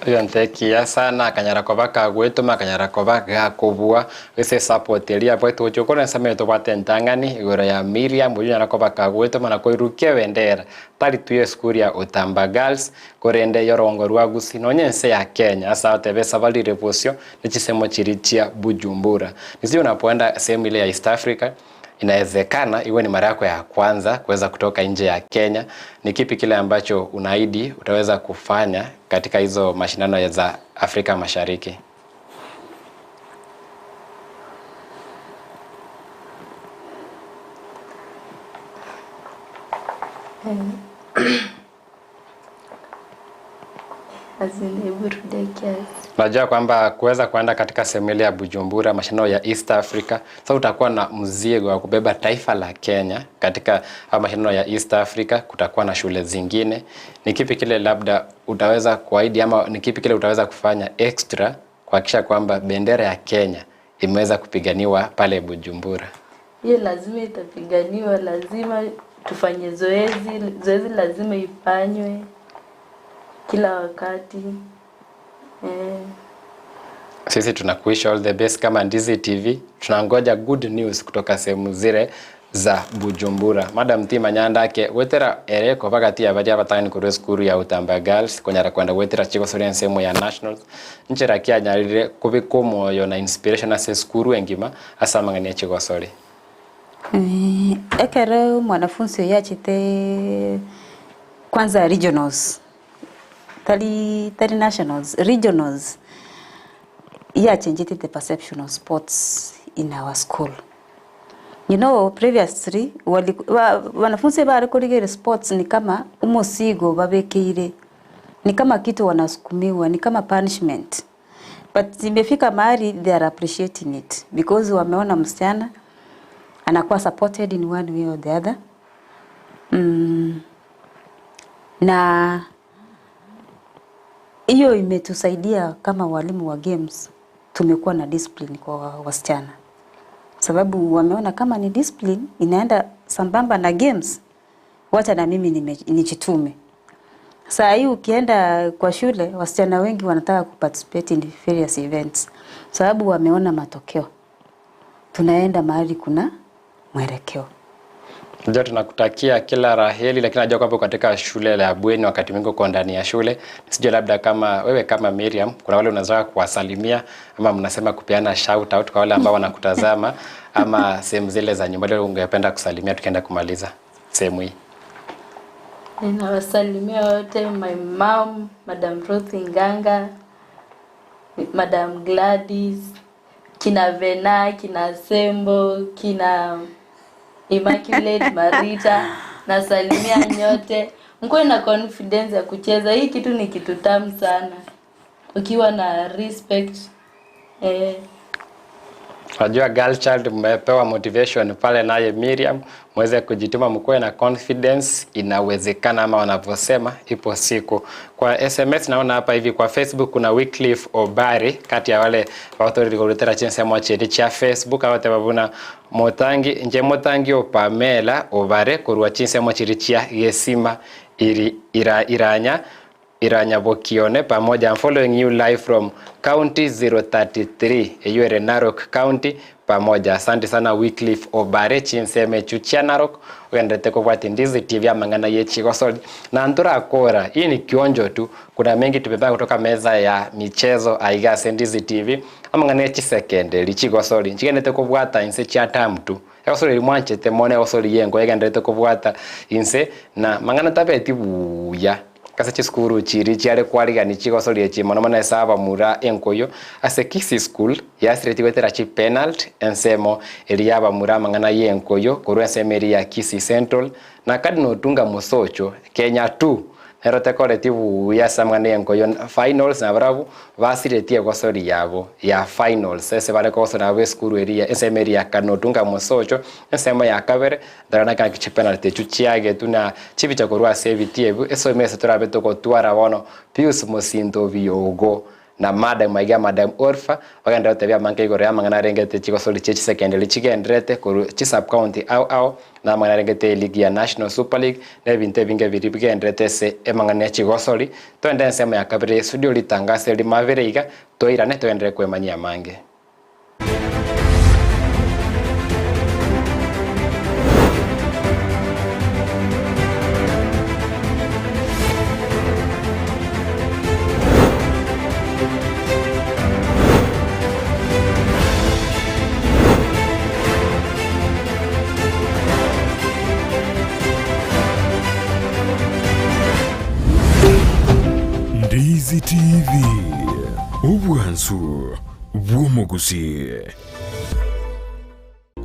Oyo ntekia sana akanyara koba kagwetoma akanyara koba gakobua ase support eria abwate gochia okore ase amanyete obwate entang'ani igoro ya Miriam oywo onyara koba kagwetoma na koirukia ebendera tari tu ya esukuru ya Otamba Girls korende ya orongo rwa Gusii nonye ense ya Kenya ase agoteba esabari ere bosio ne chisemo chiria chia Bujumbura. Nisi unapoenda sehemu ile ya East Africa inawezekana iwe ni mara yako ya kwanza kuweza kutoka nje ya Kenya. Ni kipi kile ambacho unaahidi utaweza kufanya katika hizo mashindano ya za Afrika Mashariki? As in, hebu rudia kiasi. Najua kwamba kuweza kuenda katika sehemu ile ya Bujumbura, mashindano ya East Africa, sasa utakuwa na mzigo wa kubeba taifa la Kenya katika hayo mashindano ya East Africa. Kutakuwa na shule zingine. Ni kipi kile labda utaweza kuahidi ama ni kipi kile utaweza kufanya extra kuhakikisha kwamba bendera ya Kenya imeweza kupiganiwa pale Bujumbura? Hiyo lazima itapiganiwa, lazima tufanye zoezi, zoezi lazima ifanywe kila wakati eh. Sisi tunakuwish all the best kama Ndizi TV, tunangoja good news kutoka sehemu zile za Bujumbura. Madam Tima Nyandake wetera ereko bagati abaria abatang'ani korwa esukuru ya Utamba Girls konyara kwenda gwetera chigosoria ensemo ya nationals nchera kianyarire kobeka omoyo na inspiration ase esukuru engima ase amang'ani ya chigosori. Ekero mwanafunzi oyo achete kwanza regionals tari tari nationals regionals yachenjete the perception of sports in our school. You know, previously wali, wa, wanafunzi bari kurigere sports ni kama umusigo babekeire, ni kama kitu wanasukumiwa, ni kama punishment, but imefika mahali they are appreciating it because wameona msichana anakuwa supported in one way or the other. Na hiyo imetusaidia kama walimu wa games, tumekuwa na discipline kwa wasichana, sababu wameona kama ni discipline inaenda sambamba na games, wacha na mimi nijitume. Saa hii ukienda kwa shule, wasichana wengi wanataka kuparticipate in various events, sababu wameona matokeo. Tunaenda mahali kuna mwelekeo. Najua tunakutakia kila la heri, lakini najua kwamba uko katika shule la bweni, wakati mwingi uko ndani ya shule. Sijui labda kama wewe kama Miriam, kuna wale unaweza kuwasalimia ama mnasema kupeana shout out kwa wale ambao wanakutazama ama sehemu zile za nyumbani ungependa kusalimia tukienda kumaliza sehemu hii. Ninawasalimia wote, my mom, Madam Ruth Nganga, Madam Gladys, kina Vena, kina Sembo, kina Immaculate Marita, nasalimia nyote. Mkuwe na confidence ya kucheza hii kitu, ni kitu tamu sana ukiwa na respect eh. Wajua girl child mmepewa motivation pale naye Miriam, muweze kujituma mkuwe na confidence, inawezekana ama wanavyosema ipo siku. Kwa SMS naona hapa hivi kwa Facebook kuna Wycliffe Obari kati ya wale watorigorutera chinsemo chiri chia Facebook abate babuna motangi nje motangi o Pamela Obare korwa chinsemo chiri chia Gesima iri, ira, iranya Iranyabokione pamoja. I'm following you live from county 033 eyo ere Narok County pamoja. Asante sana Wycliffe Obare chinseme chuchia Narok ogenderete kobwati Ndizi TV amang'ana ye chigosori na ntorakora. Hii ni kionjo tu, kuna mengi tumepanga kutoka meza ya michezo aiga ase Ndizi TV amang'ana ye chisekenderi chigosori nchigenderete kobwata inse chia term tu egosori eri mwanchete mono egosori yengo egenderete kobwata inse na mang'ana tabeti buya Ase chisukuru chiria chiare kwarigania chigosoria echi mono mono ase abamura enkoyo ase Kisii School yasiretie goetera chipenalty ensemo eria y'abamura amang'ana y'enkoyo korwa ensemo eria ya Kisii Central na Cardinal Otunga Mosocho Kenya 2 nero tekoretie buya ase amang'ana y'enkoyo finals nabarabwo basiretie egosori yabo ya finals ase bare kogosora nabo esukuru eria ensemo eria ya Cardinal Otunga Mosocho ensemo ya kabere Ndore naki chipenalty echio chiagetwe na chibicha korwa ase ebitii ebio, esome ase torabe togotwara bono Pius mosinto o Biogo na Madam aiga Madam Orpha bagenderere gotebia amange igoro y'amang'ana arengete chigosori chie chisecondary chigendererete korwa chisub-county ao ao na amang'ana arengete eligi ya National Super League na ebinto ebinge biria bigendererete ase emang'ana ya chigosori. Toende ensemo ya kabere y'estudio ritangase rimabere iga toirane togenderere kwemanyia amange. Ndizi TV, obwansu bw'omogusi.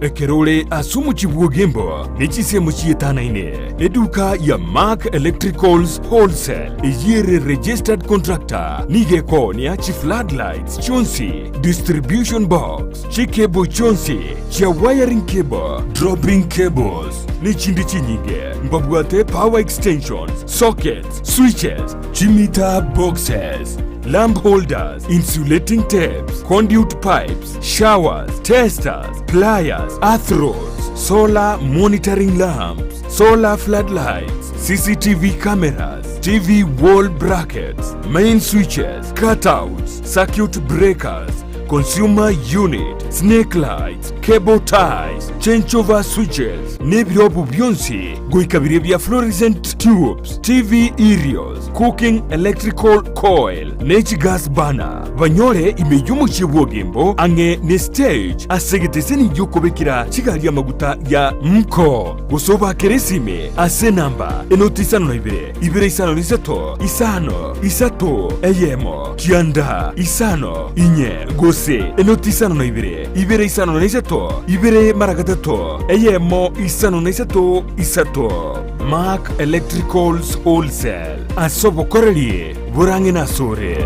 Ekero ore ase omochie bw'Ogembo ne chinsemo chietanaine, eduka ya Mark Electricals Wholesale eyio ere registered contractor nigo ekoonia chi floodlights chionsi, distribution box, chicable chionsi chia wiring cable, dropping cables ne chinde chinyinge. Mbabwate power extensions, sockets, switches, chimeter boxes, lamp holders, insulating tapes, conduit pipes, showers, testers, pliers, earth rods, solar monitoring lamps, solar floodlights, CCTV cameras, TV wall brackets, main switches, cutouts, circuit breakers, consumer unit, snake lights, cable ties, changeover switches, nebirobu bionsi goika biria bia fluorescent tubes, TV aerials, cooking electrical coil, ne chigas burner. Banyore ime y'omochie bw'Ogembo ang'e ne stage ase egeteseni gi'okobekera chigari amaguta ya Mko. Gose obakere esime ase enamba enoti isano na ibere, ibere isano na isato, isano, isato, eyemo, kianda, isano, inye, gose enoti isano na ibere, ibere isano na isato, ibere mara gatato, eyemo, isano na isato, isato. Mark Electricals Wholesale, ase obokoreri borang'e nasore.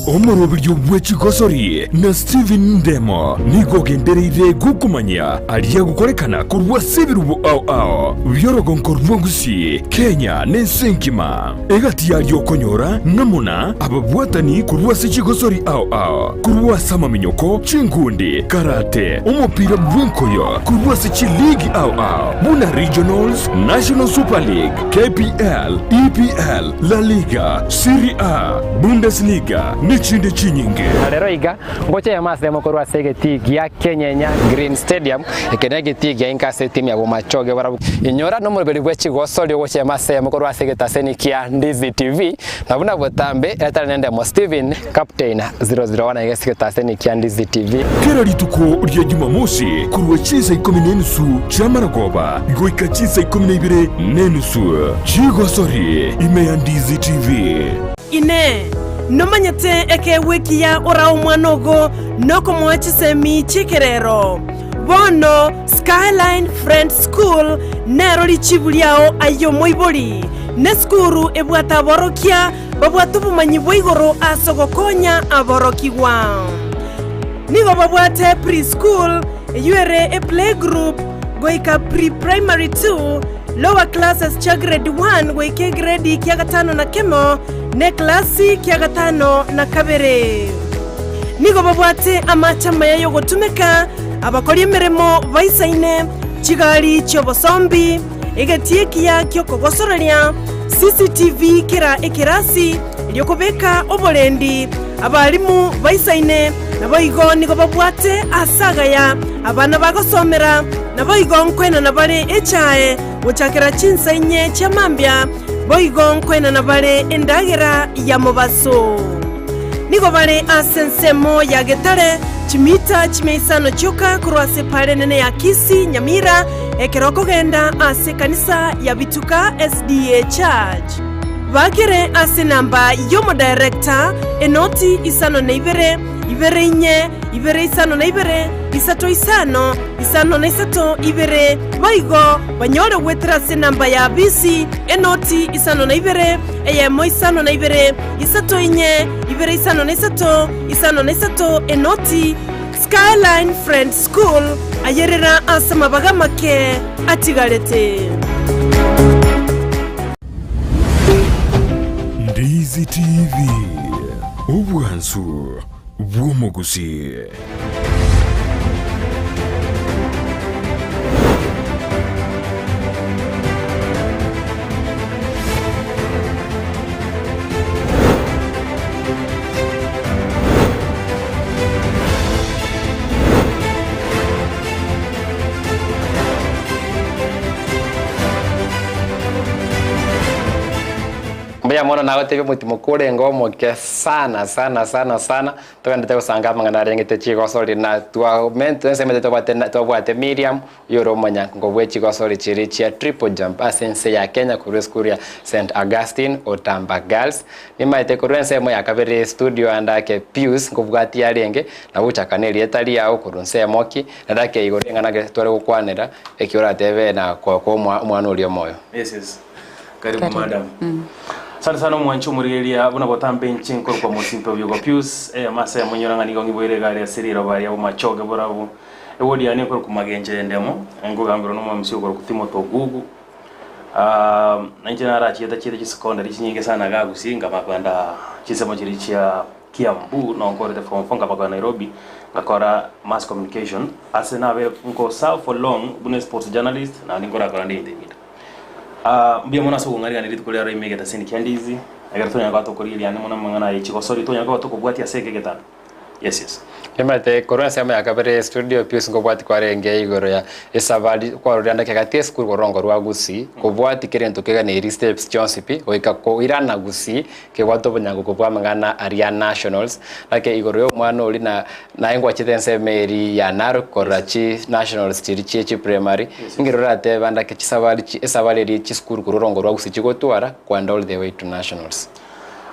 Omoroberio bwe chigosori na Stephen Ndemo nigo ogendereire gokomanyia aria agokorekana korwa ase ebirubo ao ao bi'orogonko rwa Gusii, Kenya na ense engima. Egati yaria okonyora namuna ababwatani korwa ase chigosori ao ao, korwa ase amaminyoko, chinkundi, karate, omopira bw'enkoyo, korwa ase chiligi ao ao buna Regionals, National Super League, KPL, EPL, La Liga, Serie A, Bundesliga, nechinde chinyinge. Na rero iga, ngocha eyemo ase eyemo korwa ase egetii gia Kenyenya Green Stadium, eke negetii gia inka ase etimu ya Bomachoge barabwo. Inyora nomoroberi bwe chigosori ogocha eyemo ase eyemo korwa ase egetaseni kia Ndizi TV, na buna botambe etari nendemo Steven Captain 001 aiga ase egetaseni kia Ndizi TV. Kera rituko ria Jumamosi korwa chinsa ikomi na enusu chi'amarogoba goika chinsa ikomi na ibere na enusu chigosori ime ya Ndizi TV. Inee! Nomanyete ekeegwa ekiya orae omwana ogo nokomoa chisemi chi'ekerero? Bono Skyline Friends School nero richibu riao aye omoibori. Nesukuru ebwate aborokia. babwate obomanyi bwa igoro ase ogokonya aborokigwa. Nigo babwate pre-school, eyio ere eplaygroup, goika pre-primary 2, lower classes chia grade 1 goika egredi kia gatano na kemo, na eklasi kia gatano na kabere. Nigo babwate amache amaya y'ogotumeka, abakori emeremo baisaine, chigari chi'obosombi, egetii ekiya gi'okogosoreria, CCTV kera ekerasi, erio kobeka oborendi, abalimu baisaine, naboigo nigo babwate aase agaya abana bagosomera, naboigo nkoenana bare echae gochakera chinsa inye chia mambia, boigo nkoenana bare endagera ya mobaso. Nigo bare ase ensemo ya Getare, chimita chimia isano chioka korwa ase epaara enene ya Kisii, Nyamira, ekero okogenda ase ekanisa ya Bituka SDA Church. Bakere ase enamba y'omodirector, enoti 52, 24, 52, 35, 53, 2, boigo banyore goetera ase enamba ya bisi, enoti 52, eyemo 52, 34, 253, 53, enoti. Skyline Friends School, ayerera ase amabaga amake atigarete. Ndizi TV, obwansu bw'omogusii. Mbuya mono nagotebia omotimo korenge omoke sana sana sana sana togenderete gosanga amang'ana arengete chigosori na twamente ensemo tobwate twabwate Miriam Oyio ore omonyankongo bwe chigosori chiria chia triple jump ase ense ya Kenya korwa esukuru ya St Augustine Otamba Girls. Nimaete korwa ensemo ya kabere studio ande ake Pius nkobwatia arenge na gochaka nerieta riao korwa nsemo ki naende ake igoro ring'ana gete tware gokwanera eki oratebe na koa omwana oria omoyo. Yes, yes. Karibu madam. Asante sana omwanchi omorigereria buna botambe inche nkorokwa Mosimpe Obiugo Pius eh, mase monyora ng'a nigo ng'iboire egari ase riroba ria bomachoge borabu Ewodi yane ekorokwa Magencho y'endemo, nkogamberwa n'omwamisi okorokwa Timothy Ogugu. Ah, na inche narachiete chiete chisecondary chinyinge sana iga Gusii, nkaba kogenda chinsemo chiria chia Kiambu, noo nkorete form four, nkaba kogenda Nairobi, ngakora mass communication, ase nabeire nko serve for long buna esports journalist, naende nkorakora nde intermediate. Ah, mbuya mono ase okong'arigania rituko riaro ime egetaseni kia Ndizi, ekero tonyara koba tokorigereria ande mono amang'ana aye chigosori, tonyara koba tokobwatia ase eke egetanda. Yes, yes. Nimanyete korwa ensemo ya kabere studio Pius nkobwati kwarenge igoro ya esabari kwarorire ande kegati esukuru korongo rwa Gusii kobwati kera egento keganeiri steps chionsi pi goika koirana Gusii kebwate obonyangoku bwa amang'ana aria nationals nake igoro ya omwana oria na naye ngwachete ensemo eria ya Narok korora chi nationals chiria chie chi primary ingeri oratebe ande ake chisabari chi esabari eria chisukuru korwa orongo rwa Gusii chigotwara kwenda all the way to nationals.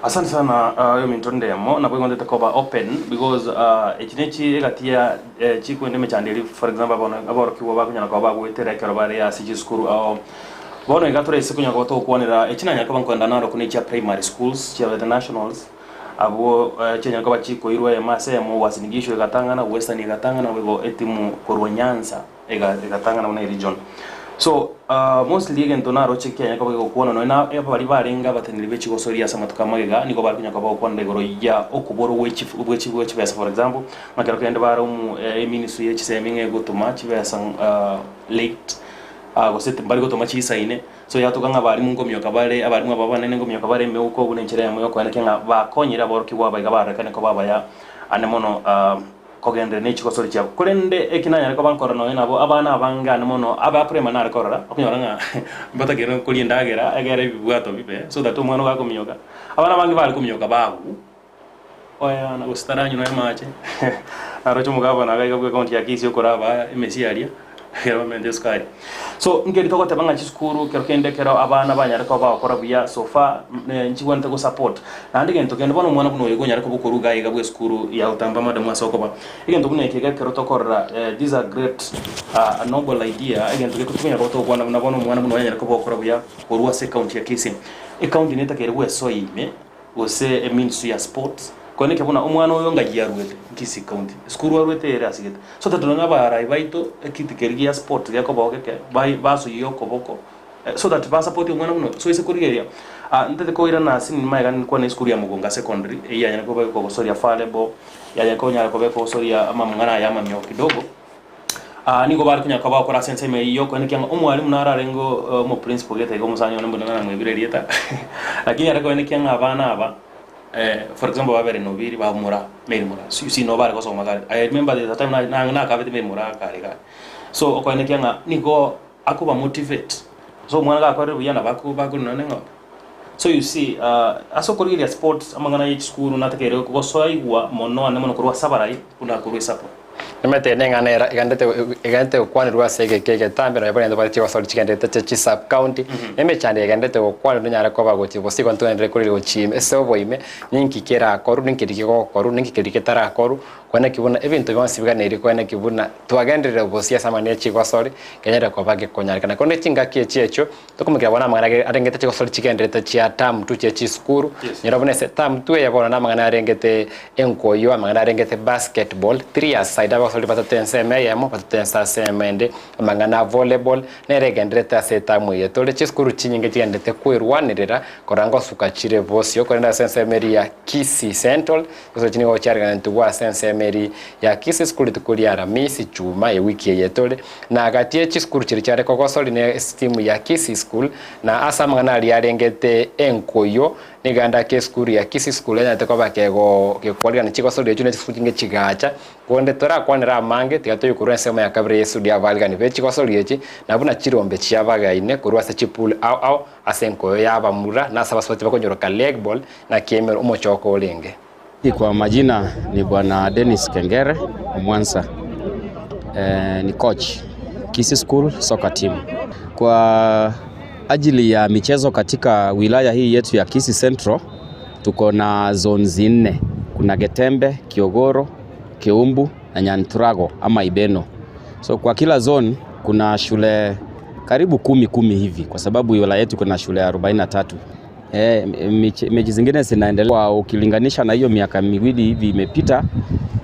Asante sana oyominto ndemo nabo igo ntete koba open because echi nechi egati ya chikwenda emechando eria for example bono aborokigwa bakonyara koba bagoetera ekero bare ase chisukuru ao bono iga tore ase konyara koba togokwanera echi nanyara koba nkoenda Narok ne chia primary schools chiabete nationals abwo chianyara koba chikoirwa eyemo ase eyemo Uasin Gishu egatang'ana Western egatang'ana boigo etimu korwa Nyanza. Ega egatang'ana buna eregion. So mostly egento naroche kianya koba gegokwana nonya na abaria barenge abateneneri be chigosoria ase amatuko amagega nigo bare konya koba bagokwanera igoro ya okoborwa gwe chi bwe chi bwe chibesa for example, ng'a kero kende bare omo eministry ye chisemi ng'a egotoma chibesa late gose mbari gotoma chisaine, so yatoka ng'a abarimu nkomioka bare abarimu aba abanene nkomioka bare emeuko buna enchera eyemo yokoenekia ng'a bakonyire aborokigwa aba iga barorekane koba abaya ande mono. Kogenderera ne chigosori chiabo. Korende eki nanyare koba nkorora nonya nabo abana abange ande mono aba prema nare korora, okonyora ng'a mbatakeire koria endagera egere ebibwato bibe so that omwana ogo akominyoka. Abana abange bare kominyoka bagu oyana gose taranywa nonya amache naroche omogabana iga iga bwe county ya Kisii okoraba emesie aria ekero bamente esukari. So nkeri togoteba ng'a chisukuru ekero kende ekero abana banyare koba bagokora buya so far nchigwenerete go support. Naende egento kende bono omwana buna oyo iga onyare koba okorwa iga iga bw'esukuru ya gotamba madam ase okoba. Egento buna eke iga ekero tokorora this is a great a noble idea egento geke tokonyara koba togokwana buna bono omwana buna oyo anyare koba okora buya korwa ase ecounty ya Kisii. Ecounty netakeire gwesoa ime. gose eministry ya sports, koeneki buna omwana oyo ng'ai arwete, Kisii County, esukuru arwete ere asigete. So totore ng'a abarai baito ekiti keria gia sports gekoba oo geke, bai basoyie okoboko so that basapoti omwana buna oyo. So ase korigereria, ntete koirana ase nini magega nkwane esukuru ya Mugunga Secondary, eyio yanyare koba ekogosoria volleyball, yanyare konyara koba ekogosoria amamng'ana aya amamiogo kidogo. Nigo bare konya koba bagokora ase ensemo eyio y'okoenekia ng'a omwalimu naro arenge omoprinciple gete iga omosani one mbuna namwebire erieta, lakini are koenekia ng'a abana aba for example babere nobiri bamura Mary Moraa, you see nabo bare gosoma kare, I remember there is a time na nakabete Mary Moraa kare kare. So okoenekia ng'a nigo akoba motivate, so omwana gakorire buya nabo ako bakorina nonye ng'a So you see ase okorigereria sports amang'ana ye chisukuru natakeire gosoigwa mono ande mono korwa ase abarai buna korwa esapo. Emete eye neng'ana era egenderete egenderete gokwanerwa ase egeka egetambe nonya barente bare chigosori chigenderete chia chi sub county, emechando egenderete gokwanerwa nonyare koba gochia gose igo ntogenderere korire gochia ime ase oboime, ninki kerakorwe, ninki keria kegokorwa, ninki keria getarakorwa, kweneki buna ebinto bionsi biganeiri kweneki buna twagenderire bosio ase amang'ana ye chigosori, kenyare koba gekonyarekana. Korende chingaki echi echio, Tokomokera bono amang'ana age arengete chigosori chigenderete chia term two chia chisukuru, nyora buna ase term two eye bono namang'ana arengete enkoyo, amang'ana arengete basketball, three aside abagosori batato ensemo eyemo, batato ense ase ensemo ende, amang'ana a volleyball, nere egenderete ase eterm eye tore. Chisukuru chinyinge chigenderete kwerwanerera korora ngosuka chire bosio, korende ase ensemo eria ya Kisii Central, chigosori echi nigo chiareganetwe ase ensemo eria ya Kisii School rituko ria Aramisi, Chuma, ewiki eye tore. Na agati ye chisukuru chiria chiare kogosori ne estimu ya Kisii School, na ase amang'ana aria arengete enkoyo, nigo andake esukuru ya Kisii School yanyarete koba kego gekwarigana chigosori echio ne chisukuru chinge chigacha. Korende torakwanere amange, tiga toyie korwa ensemo ya kabere y'esudi y'abaarigani be chigosori echi, na buna chirombe chiabagaine korwa ase chipool ao ao ase enkoyo y'abamura na ase abasubati bakonyoroka leg ball, naki emero omochoko orenge. Kwa majina ni bwana Dennis Kengere Omwansa eh, ni coach Kisii School Soccer Team. Kwa ajili ya michezo katika wilaya hii yetu ya Kisii Central tuko na zones nne. Kuna Getembe, Kiogoro, Kiumbu na Nyanturago ama Ibeno. So kwa kila zone kuna shule karibu kumi kumi hivi kwa sababu wilaya yetu kuna shule 43. E, mechi zingine zinaendelea ukilinganisha na hiyo miaka miwili hivi imepita,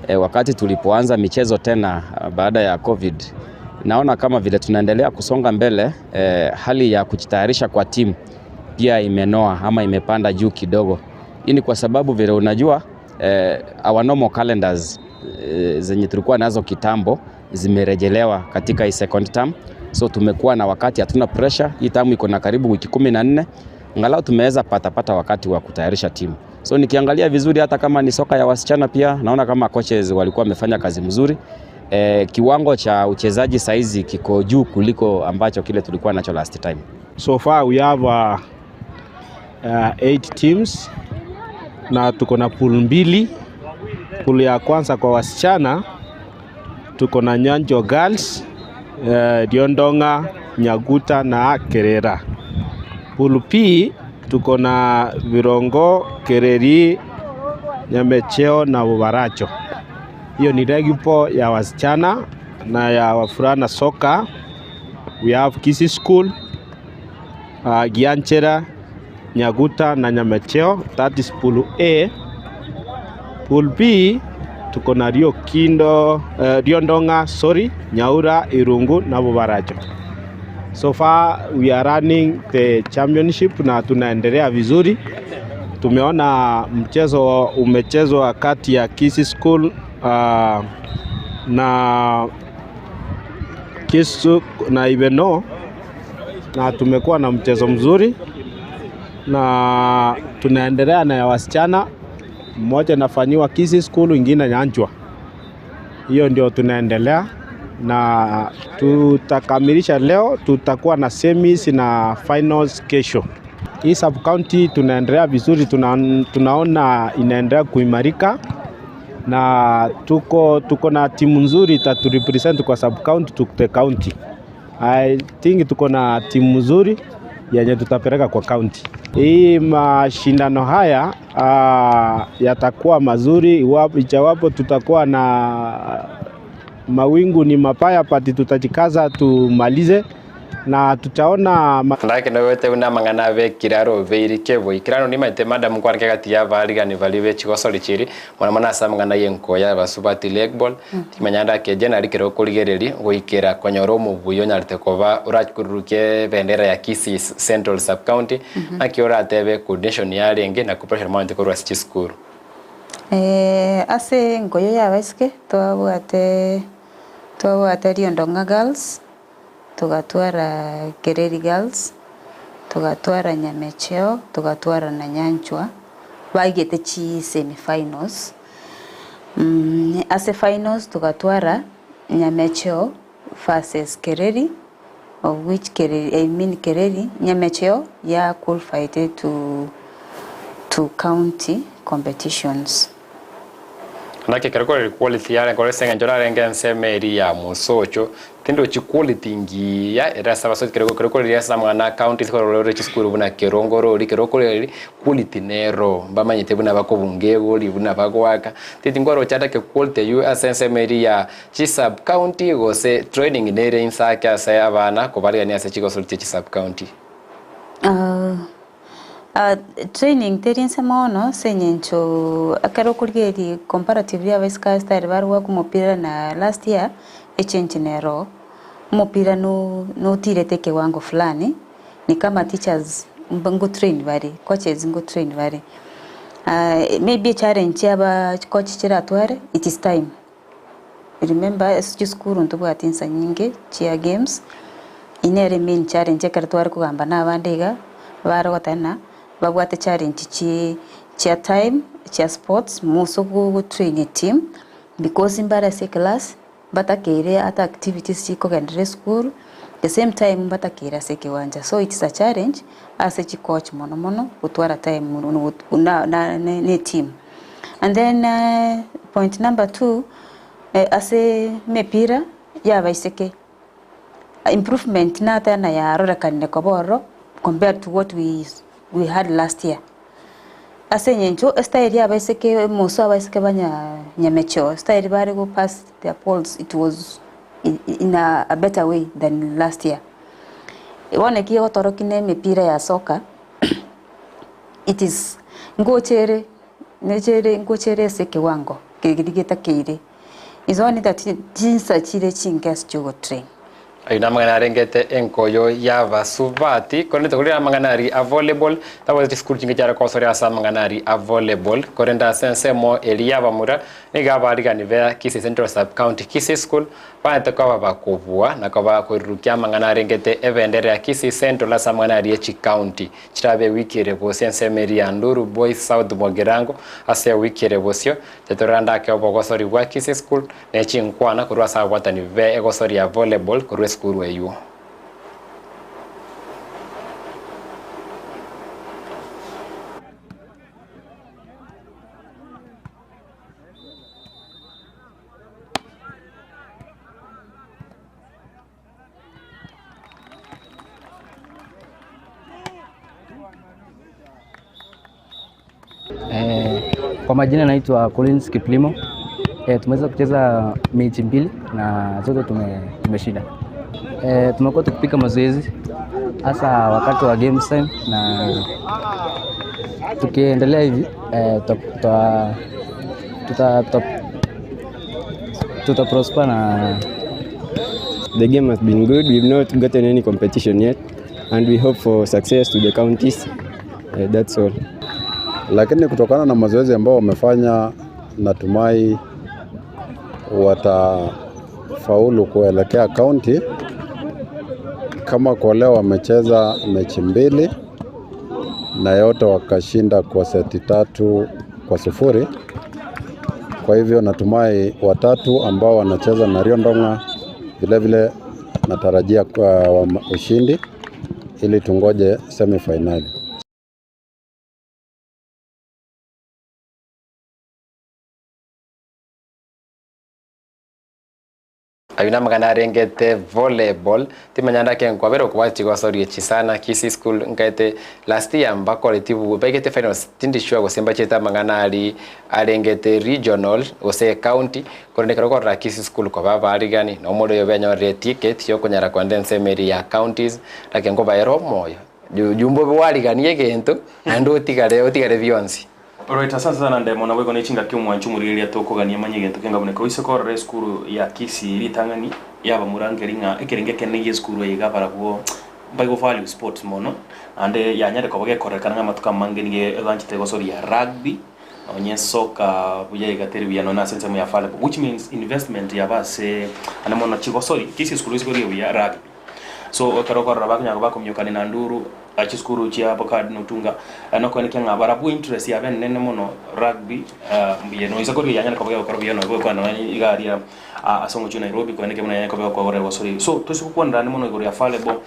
e, wakati tulipoanza michezo tena baada ya COVID, naona kama vile tunaendelea kusonga mbele. E, hali ya kujitayarisha kwa timu pia imenoa ama imepanda juu kidogo. Hii ni kwa sababu vile unajua e, our normal calendars e, zenye tulikuwa nazo kitambo zimerejelewa katika hii second term, so tumekuwa na wakati, hatuna pressure. Hii term iko na karibu wiki 14 angalau tumeweza pata pata wakati wa kutayarisha timu. So nikiangalia vizuri, hata kama ni soka ya wasichana pia naona kama coaches walikuwa wamefanya kazi mzuri. E, kiwango cha uchezaji saizi kiko juu kuliko ambacho kile tulikuwa nacho last time. So far we have eight teams na tuko na pool mbili. Pool ya kwanza kwa wasichana tuko na Nyanjo Girls, Diondonga, Nyaguta na Kerera. Pool P tuko na Virongo, Kereri, Nyamecheo na Bubaracho. Hiyo ni regipo ya wasichana na ya wavulana soka. We have Kisii School, Gianchera, Nyaguta na Nyamecheo. That is pool A. Pool B tuko na Rio Kindo, Riondonga, sorry, Nyaura, Irungu na Bubaracho. So far we are running the championship na tunaendelea vizuri. Tumeona mchezo umechezwa kati ya Kisii School na Kisu na Ibeno na tumekuwa na mchezo mzuri na tunaendelea na ya wasichana, mmoja inafanyiwa Kisii School, ingine Nyanchwa. Hiyo ndio tunaendelea na tutakamilisha leo, tutakuwa na semis na finals kesho. Hii sub county tunaendelea vizuri, tunaona inaendelea kuimarika na tuko na timu nzuri itaturepresent kwa sub county to the county. I think tuko na timu nzuri yenye tutapeleka kwa county. Hii mashindano haya yatakuwa mazuri iwapo ijawapo tutakuwa na mawingu ni mabaya, but tutajikaza tumalize. Na tutaona ma. Ndake noete buna amang'ana abekire arobeiri keboikera nimanyete madam nkwaneke egati ya abaarigani baria be chigosori chiri mono mono ase amang'ana y'enko ya abasubati legball timanya ndake generally kero okorigereria goikera konyora omobuya onyarete koba orakururukie ebendera ya Kisii Central Sub County naki oratebe coordination yarenge na cooperation mwanyorete korwa ase chisukuru. Ase enkoyo y'abaiseke twabwate twabwate Riondong'a Girls. Togatwara Kereri Girls, togatwara Nyamecheo, togatwara na Nyanchwa, baigete chi semi finals. Ase finals togatwara Nyamecheo versus Kereri, of which Kereri, I mean Kereri, Nyamecheo ya qualified to to county competitions. Naki ekero kore quality yare kore ase eng'encho narenge ensemo eria ya mosocho, tindochi quality ngiya ere ase abasochi kero kero kore ase amang'ana a county ase korora ore chisukuru buna Kerongo orori kero kore quality nero mbamanyete buna bakobunga egori buna bagoaka, tindi nkoroche ande ake quality eywo ase ensemo eria ya chi sub county gose training nere inse ake ase abana kobarigania ase chigosori chie chi sub county. Training teri inse mono ase eng'encho ekero okorigereria comparatively abaiseke ase tari bare goaka omopira na last year, echange nero oo. Omopira no notirete ekewango fulani, ni kama teachers mba ngotrain bare, coaches ngotrain bare. Maybe echallenge chia aba coach chiratware, it is time. Remember ase chisukuru ntobwati insa nyinge chia games, eyio nere main challenge ekero tware kogamba na abande iga, bare goteba ng'a babwate challenge chi chia time, chia sports, moso go train eteam, because mbare ase eclass, mbatakeire ata activities chikogenderera esukuru, the same time mbatakeire ase ekiwanja. So it's a challenge ase chicoach mono mono gotwara time na na na eteam. And then point number two, ase emepira y'abaiseke, improvement nateba ng'a yarorekanire koba ororo compared to what we we had last year. Ase eng'encho estyle ya abaiseke most abaiseke ba nya nyamecheo estyle bare go pass their balls it was in a better way than last year. Bono eki egotorokia na emepira ya soka it is ngochere nechere ngochere ase ekewango keria getakeire is only that chinsa chire chinke ase chiogotrain. Ayio namang'ana arengete enkoyo y'abasubati, korende tokorire amang'ana aria a volleyball, tabwate chisukuru chinge chiare kosoria ase amang'ana aria a volleyball, korende ase ensemo eria y'abamura, nigo abarigani be Kisii Central Sub-County Kisii School Baete koba bakobua na koba koirurukia amang'ana arengete ebendera ya Kisii Central ase amang'ana aria echicounty chirabe ewiki ere bosio ensemo eria ya Nduru Boys South Bogirango ase ewiki ere bosio tetororande ake obogosori bwa Kisii School ne chinkwana korwa ase ababwatani be egosori ya volleyball korwa esukuru eywo. Kwa majina naitwa Collins Kiplimo. Tumeweza kucheza mechi mbili na zote tumeshinda. Tumekuwa tukipiga mazoezi hasa wakati wa game time na tukiendelea hivi tuta, tuta, tuta, tuta prosper na The game has been good. We've not gotten any competition yet, and we hope for success to the counties. That's all. Lakini kutokana na mazoezi ambao wamefanya, natumai watafaulu kuelekea county. Kama kwa leo wamecheza mechi mbili na yote wakashinda kwa seti 3-0. Kwa hivyo natumai watatu ambao wanacheza na Riondong'a vile vile natarajia kwa ushindi ili tungoje semi-finali. Ayio namang'ana arengete volleyball, timanya ndake nkwabera okobwata chigosoria echi sana, Kisii school nkaete last year mbakoreti bu baigete finals tindi sure gose mbachete amang'ana aria arengete regional gose ecounty, korende ekero okorora Kisii school koba abaarigani, na omoro oyo benyorire eticket yokonyara koenda ensemo eria ya counties, ndake nkobaere omoyo, juu mbobe wariganie egento naende otigare otigare bionsi. Alright, asante sana Ndemo, naboigo ne chingaki omwancho omorigereria tokogania manye egento kenga buna eke. Oise korora esukuru ya Kisii ritang'ani yabamurangeri ng'a ekerengo ekenene gi'esukuru eye iga barabwo mbaigo value sports mono, naende yanyare koba gekorekana ng'a amatuko amange nigo eganchete gosoria rugby, nonye soccer buya iga teri buya nonye ase ensemo ya volleyball, which means investment yabo ase ande mono chigosori, Kisii esukuru ase korigia buya rugby. So ekero okorora bakonyara koba bakomiokania na nduru chisukuru chia Bokadi na Otunga, nokoenekia ng'a barabwo interest yabo enene mono rugby mbuya noisa korigia yanyare koba gegokora buya nonya gokwana nonya iga aria ase omochie o Nairobi koenekia buna yanyare koba egokora gosori. So toise gokwanera ande mono igoro ya volleyball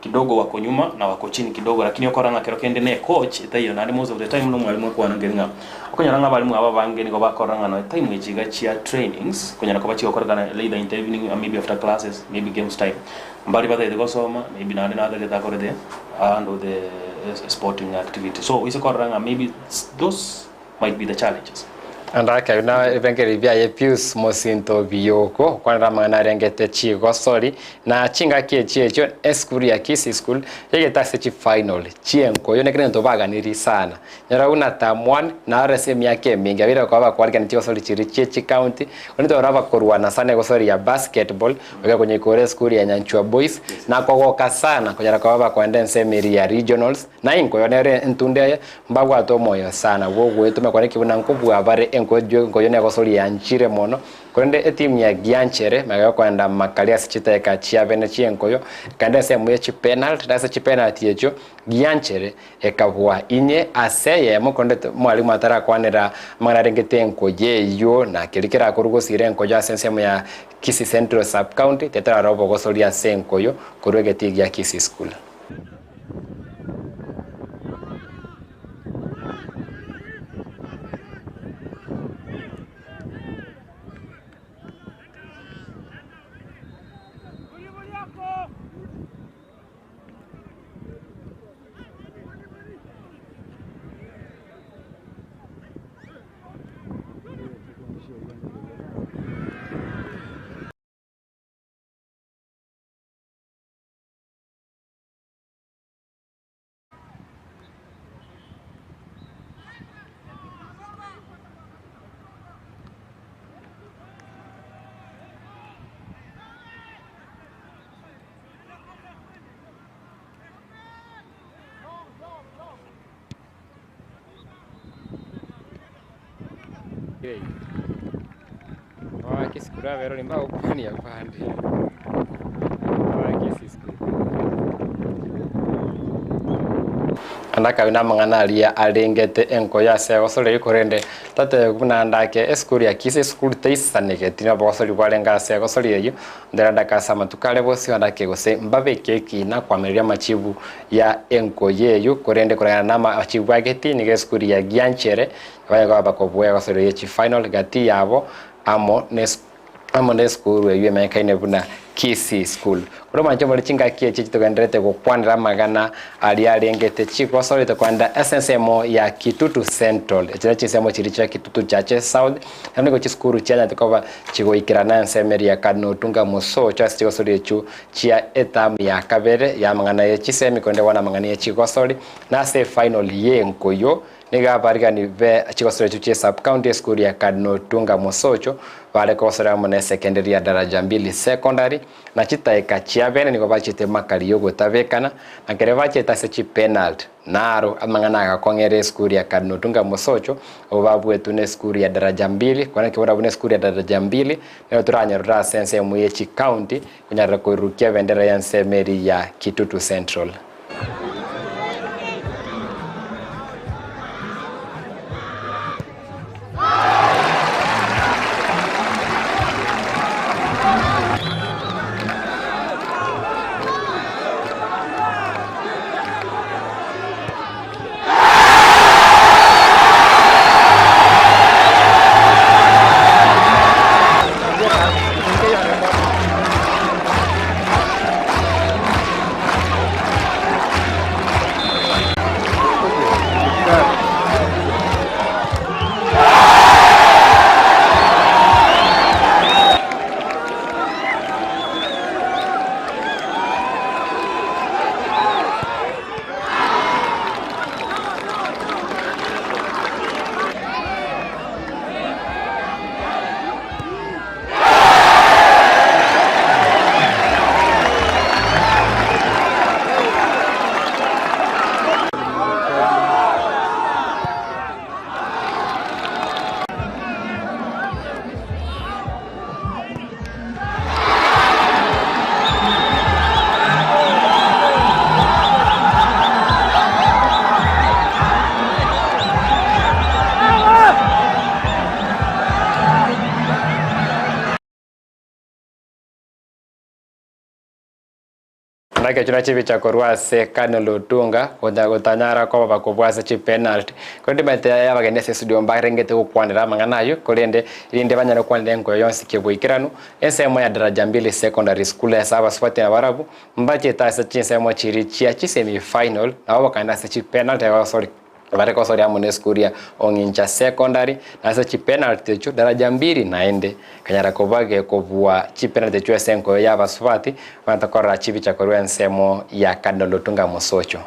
kidogo wako nyuma na wako chini kidogo lakini okora ng'a kero kende ne ecoach etaiyo naende most of the time na omwalimu okwana nkeri ng'a okonyora ng'a abalimu aba abange nigo bakorora ng'a nonya time echi iga chia trainings konyara koba chigokorekana either in the evening or maybe after classes maybe games time mbari batagete gosoma maybe naende natagete akorete handle the sporting activity so oise korora ng'a maybe those might be the challenges. Andake buna ebirengererio biaye Pius mosinto Biyoko okwanera amang'ana arengete chigosori na chingaki echi echio esukuru ya Kisii School yegete ase chifinal chienkoyo nekero egento baganiri sana. Nyora buna term one naro ase emiaka eminge abeire bakoba bakwarigania chigosori chiria chie chicounty korende twarora bakorwana sana egosori ya basketball goika konyaikora esukuru ya Nyanchwa Boys na kogoka sana konyara koba bakoenda ensemo eria ya regionals na enkoyo nere entunde eye Mbabwate omoyo sana bw'ogwetoma kwane ki buna nkobua bare enkoyo enkoyo negosoria yanchire mono, korende etimu ya Gianchere magega yokoenda makari ase chidakika chiabene chi'enkoyo, ekaenda ensemo ye chipenalty, na ase chipenalty echio Gianchere ekabua inye ase eyemo, korende mwalimu atarakwanera amang'ana arengete enkoyo eyio, na keria kerakorwe gosira enkoyo ase ensemo ya Kisii Central Sub-County tetarara obogosoria ase enkoyo korwa egetii gia Kisii School. Naende akabina amang'ana aria arengete enkoyo ase egosori eyio, korende tatebigwa buna ande ake esukuru ya Kisii, esukuru teisanegeti nobogosori bwarenge ase egosori eyio, ndere ande ake ase amatuko are bosio ande ake gose mbabeke ekina koamereria amachibu ya enkoyo eyio, korende koreng'ana na amachibu a geti nigo esukuru ya Gianchere Baye koba bakobua egosori ye chifinal gati yabo amo ne amo nesukuru eyio emenyekaine buna Kisii School. Korwa mwanche more chingaki echi chitogendererete gokwanera amagana aria arengete chigosori tokoenda ase ensemo ya Kitutu Central. Echi ne chinsemo chiria chia Kitutu Chache South naende nigo chisukuru chianyarete koba chigoikerana ensemo eria ya Cardinal Otunga Mosocho ase chigosori echio chia etamu ya kabere ya amang'ana ye chisemi korende bono amang'ana ye chigosori nase efinal yenkoyo Nigo abarigani be chigosori echio chie sub-county esukuru ya Cardinal Otunga Mosocho bare kogosora amo ne secondary ya Daraja Mbili Secondary, na chitaeka chia bene nigo bachete makari yogotabekana, na kere bachete ase chipenalty naro amang'ana agakong'era esukuru ya Cardinal Otunga Mosocho abwo babuetwe ne esukuru ya Daraja Mbili, kwana ki barabwo ne esukuru ya Daraja Mbili nero toranyorore ase ensemo ye chicounty konyarera koirurukia ebendera y'ensemo eria ya Kitutu Central. Andake chuna chibicha korwa ase Colonel Otunga gonya gotanyara koba bakobua ase chipenalty. Korende maete ya abageni ase estudio mbarengete gokwanera amang'ana ayio korende erinde banyare gokwanera enkoyo yonsi keboikeranu ensemo ya Daraja Mbili Secondary School ase abasubati nabarabwo mbachete ase chinsemo chiria chia chisemi final nabo bakaenda ase chipenalty egosori Bare gosoria amo nesukuru ya Ong'incha Secondary, na ase chipenalty echio Daraja Mbili naende kanyara koba gekobua chipenalty echio ase enkoyo ya abasubati banyarete korora chibicha korwa ensemo ya Cardinal Otunga Mosocho.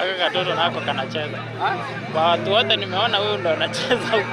Aka katoto nako kanacheza. Kwa watu wote nimeona huyu ndo anacheza huko.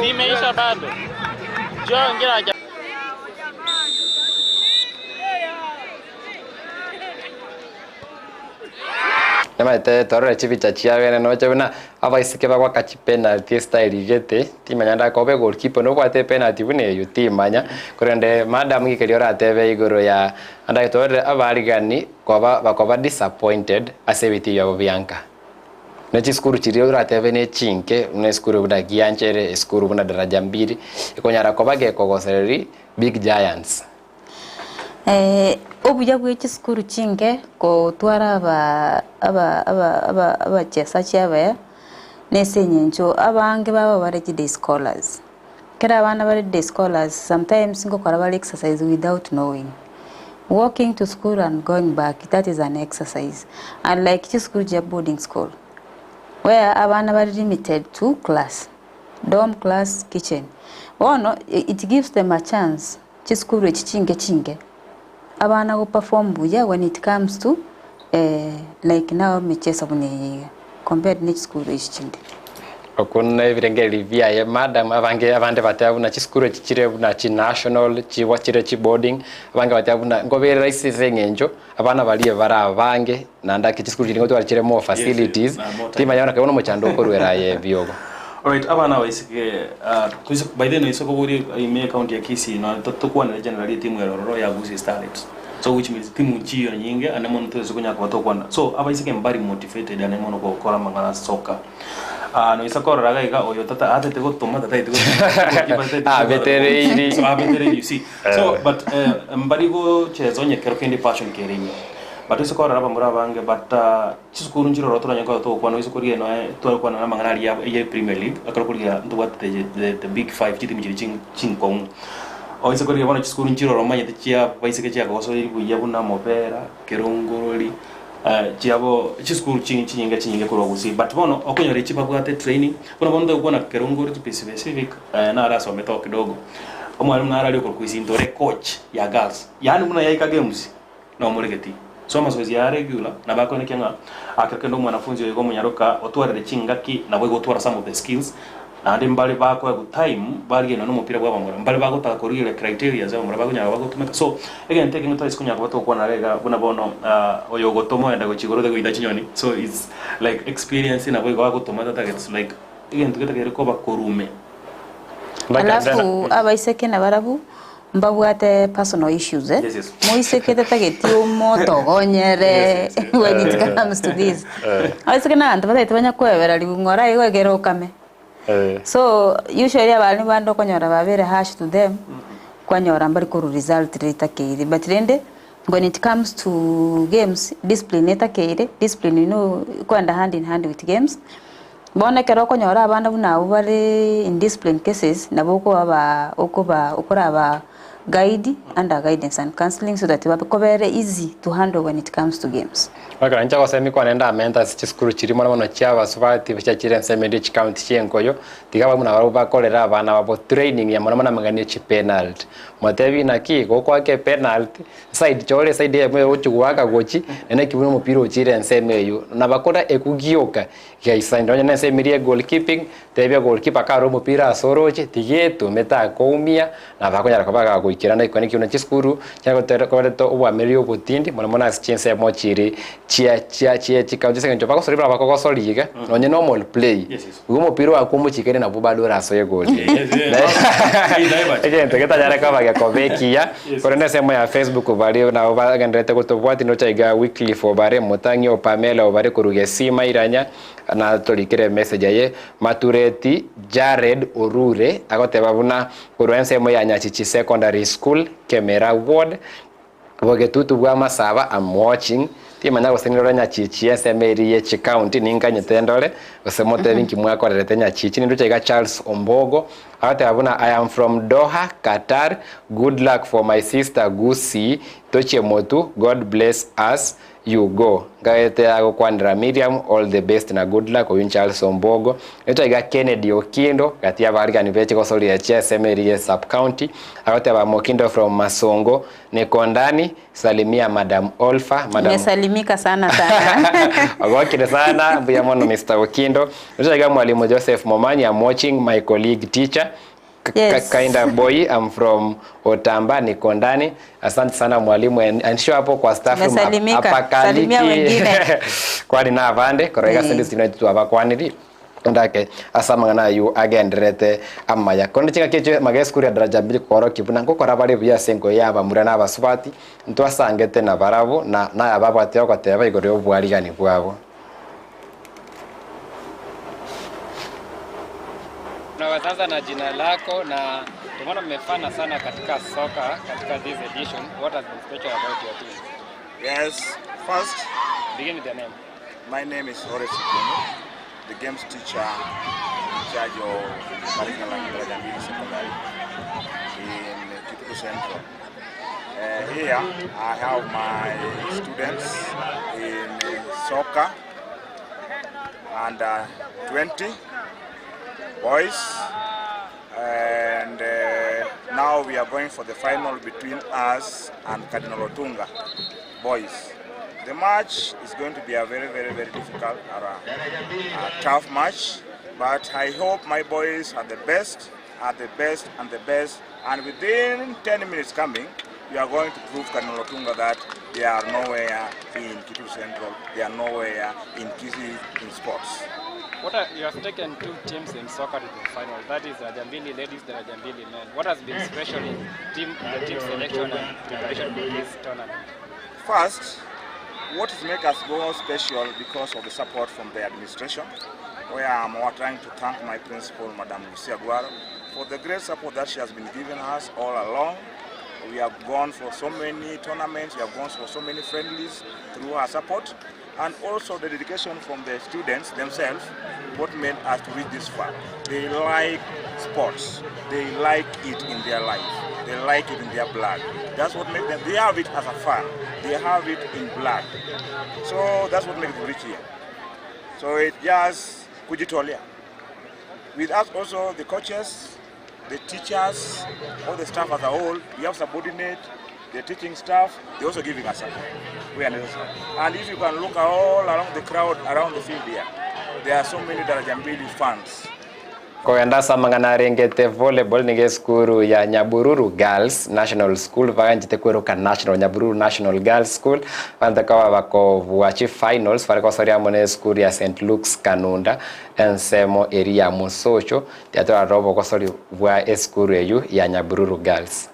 Nimeisha bado. Jua wengine hawaja Namaete torore chibicha chia bene noche buna abaiseke bagwaka chipenalty estyle gete timanya ndakobe goalkeeper nobwate penalty buna eywo timanya korende madam gikeria oratebe igoro ya andake torore abarigani koba bakoba disappointed ase ebitii biabo bianka. Ne chisukuru chiria oratebe ne chinke buna esukuru buna Gianchere, esukuru buna Daraja Mbili ekonyara koba gekogosereri big giants. Obuya bwe chisukuru chinke gotwara aba aba aba aba abachesachi abaya nese eng'encho abange babo bare chi day scholars. Ekero abana bare day scholars sometimes ngokora bare exercise without knowing. Walking to school and going back that is an exercise unlike chisukuru chia boarding school where abana bare limited to class, dorm, class, kitchen. Bono it gives them a chance chisukuru echi chinke chinke abana go perform buya when it comes to like now emicheso buna eye iga compared ne chisukuru echi chinde. Okwo nebirengererio biaye madam abange abande bateba buna chisukuru echi chire buna chi national chibwa chire chi boarding abange bateba buna nkobere rahisi ase eng'encho abana baria bare abange naende ake chisukuru chiria ngotwara chire more facilities timanya bono kebe omochando okoruera aye ebiogo. Alright, abana abaiseke ah, toise by then oise koboria ime ecounty ya Kisii no tokwanere generally etimu ere ororo ya Gusii Starlets so which means timu nchiyo nyinge ande mono toise konya koba tokwana so abaiseke mbari motivated ande mono gokora amang'ana ase soka ah, noisa korora iga iga oyo tata atete gotoma tataeti gotoma Abetereiri. so abetereiri you see so but eh, mbari gocheza onye kero kende passion kere ime but oise korora abamura abange but ah, Chisukuru nchiroro toranye koba togokwana oise korigia noe tware kwana namang'ana aria ye Premier League ekero korigia ntobwate the, the, the big five chitimu chiria chin chinkong'u. Oise korigia bono chisukuru nchiroro omanyete chia baiseke chiagosoiri buya buna Mobera, Kerongorori chiabo chisukuru chi chinyinge chinyinge korwa Gusii but bono okonyora echi babwate training buna bono togokwana Kerongorori to be specific naro asomete oo kidogo omwalimu naro aria okorokwa Isintore coach ya girls yaani buna yaika games Nomoregeti. So amasoesi aya regular nabo akoenekia ng'a akero kende omwanafunzi oyo iga omonyaroka otwarire chingaki nabo igo otwara some of the skills naende mbare bakoegwa time barigena nomopira bwa abamura mbare bagotaka korigereria criterias abamura bakonyara bagotumeka so egento ekenge twaise konyara koba togokwana iga iga buna bono oyo ogotoma oyenda gochia igoro ote goita chinyoni so its like experience nabo igo agotoma tatagete like egento getakeire koba korume. Alafu abaiseke nabarabwo mbabwate personal issues eh? Yes, yes. Moiseke tatageti omotogonyere when it comes to this. Abaiseke na abanto batagete banya koebera rigung'ora igo ekero okame. So usually abana bande okonyora babere harsh to them, kwanyora mbari korwa result riria etakeire but rende when it comes to games, discipline etakeire, discipline you know ekoenda hand in hand with games. Bono ekero okonyora abana buna abwo bare in discipline cases, nabo okobaba okoba okoraba guide under guidance and counselling so that kobere easy to handle when it comes to games. Ekero inche gosemi kwane ndamente ase chisukuru chiria mono mono chia abasubati chiachire ensemo eria chicounty chia enkoyo, tiga abwo buna barabwo bakorere abana babo training ya mono mono amang'ana ya chipenalty. Motebi naki, gokwaka epenalty, side chore eside eyemo egochi goaka gochi, naende naki buna omopira ochire ensemo eywo. Nabakora ekugioka Gaisaine onye nense emirie goalkeeping, tebia goalkeeper kare omopira ase oroche, tiga etume takoumia, na bakonyara koba gagoikerana ekero ekio buna chisukuru chiagotere koreta obwamiria obotindi mono mono ase chinsemo chiri chia chia chia chikaunti ase eng'encho bagosoria buna bakogosoria iga, nonye normal play, igo omopira oakwa omochikere nabwo bado orasoe egoli. Egento getanyare koba gekoba ekiya, korende ensemo ya Facebook baria nabo bagendererete gotobwatia ndoche iga Wycliffe Obare, Motang'i o Pamela Obare korwa Gesima Iranya, natorikire emessage aye, Matureti Jared Orure agoteba buna korwa ensemo ya Nyachichi Secondary School, Kemera Ward, Bogetutu bwa Masaba am watching, timanya gose nirore Nyachichi ensemo eria ye chicounty ninkanyete ndore gose motebi nki mwakorerete Nyachichi, nindoche iga Charles Ombogo agoteba buna I am from Doha, Qatar, good luck for my sister Gusii tochie motu, God bless us You go. Ngaete agokwanera Miriam all the best na good luck oyio Charles Ombogo. Netoa iga Kennedy Okindo gati y'abarigani be chigosoria chia esemo eria ye sub county agoteba I'm Okindo from Masongo niko ndani salimia madam Olfa madam Nimesalimika sana sana. Ogokire sana mbuya mono Mister Okindo. Netoa iga mwalimu Joseph Momanyi I'm watching my colleague teacher Yes. Kinda boy I'm from Otamba niko ndani. Asante sana mwalimu and, and sure hapo kwa staff room Tumesalimika. apakaliki Salimia wengine. kwani na abande korega Mm. sindi sino twabakwaniri ndake ase amang'ana aywo agendererete amaya kondo chingaki echio maga esukuru ya daraja mbili korokia buna ngokora bare buya ase enkoyo ya abamura na abasubati ntwasangete na barabwo na naya babwate ogoteba igoro ya obwarigani bwabo. Tunaanza na jina lako na tumeona mmefana sana katika soka katika this edition. What has been special about your team? Yes, first, Begin with your name. my name is Horace Otieno, the games teacher in charge of Marikanlangi Daraja Mbili Secondary in Kitutu Central. Here I have my students in soccer under 20 boys, and now we are going for the final between us and Cardinal Otunga boys. The match is going to be a very, very, very difficult or a tough match, but I hope my boys are the best, are the best, and the best. And within 10 minutes coming, we are going to prove Cardinal Otunga that they are nowhere in Kitutu Central, they are nowhere in Kisii in sports. You have taken two teams in soccer to the final, that is Daraja Mbili ladies, Daraja Mbili men. What has been special in the team selection and preparation for this tournament? First, what is make us go special because of the support from the administration, where I'm trying to thank my principal, Madam Lucia Guaro, for the great support that she has been giving us all along. We have gone for so many tournaments, we have gone for so many friendlies through her support, and also the dedication from the students themselves, what made us to reach this far. They like sports, they like it in their life, they like it in their blood. That's what makes them, they have it as a fun, they have it in blood. So that's what makes it reach here. So it just kujitolea. With us also, the coaches, the teachers, all the staff as a whole, we have subordinate, the teaching staff, they're also giving us support where necessary. And if you can look all along the crowd around the field here, there are so many Daraja Mbili fans. Kogenda ase amang'ana arengete volleyball nigo esukuru ya Nyabururu Girls National School baganchete kweroka National Nyabururu National Girls School bante koba bakobua chifinals bare gosoria amo na esukuru ya St Luke's Kanunda ensemo eria ya Mosocho tiatorarora obogosori bwa esukuru eywo ya Nyabururu Girls.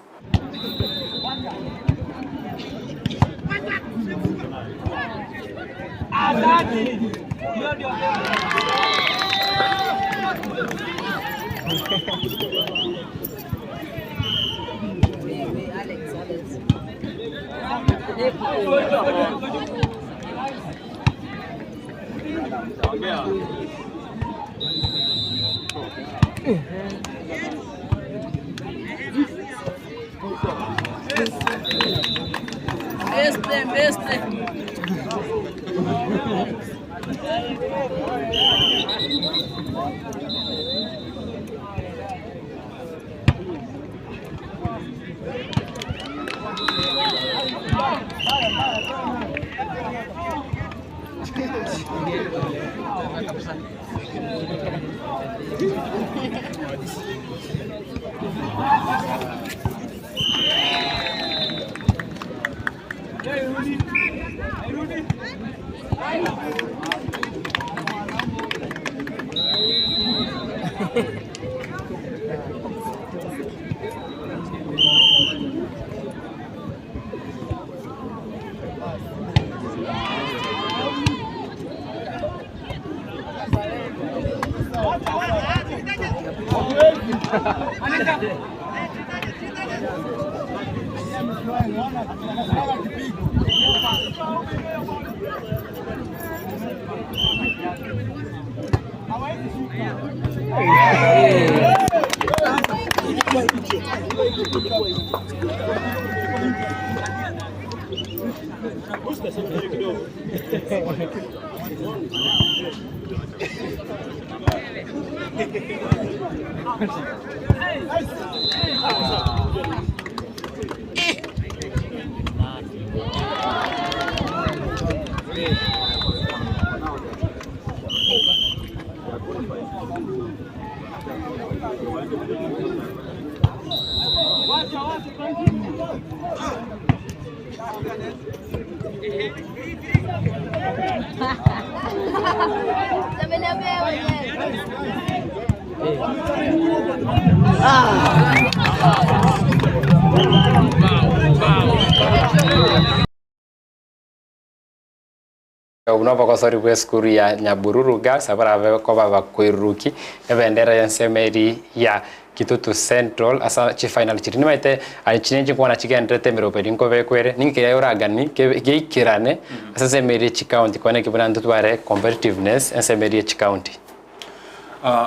Buna obogosori bw'esukuru ya Nyabururu Girls abarabe koba bakoiruruki ebendera y'ensemo eri ya Kitutu Central ase chifinal chiria nimaete aye chine chikwana chigenderete emerobo eri nkobekwa ere ninki keria oragani geikerane ase ensemo eri ye chicounty kwane eki buna ntotware competitiveness ensemo eri ye chicounty.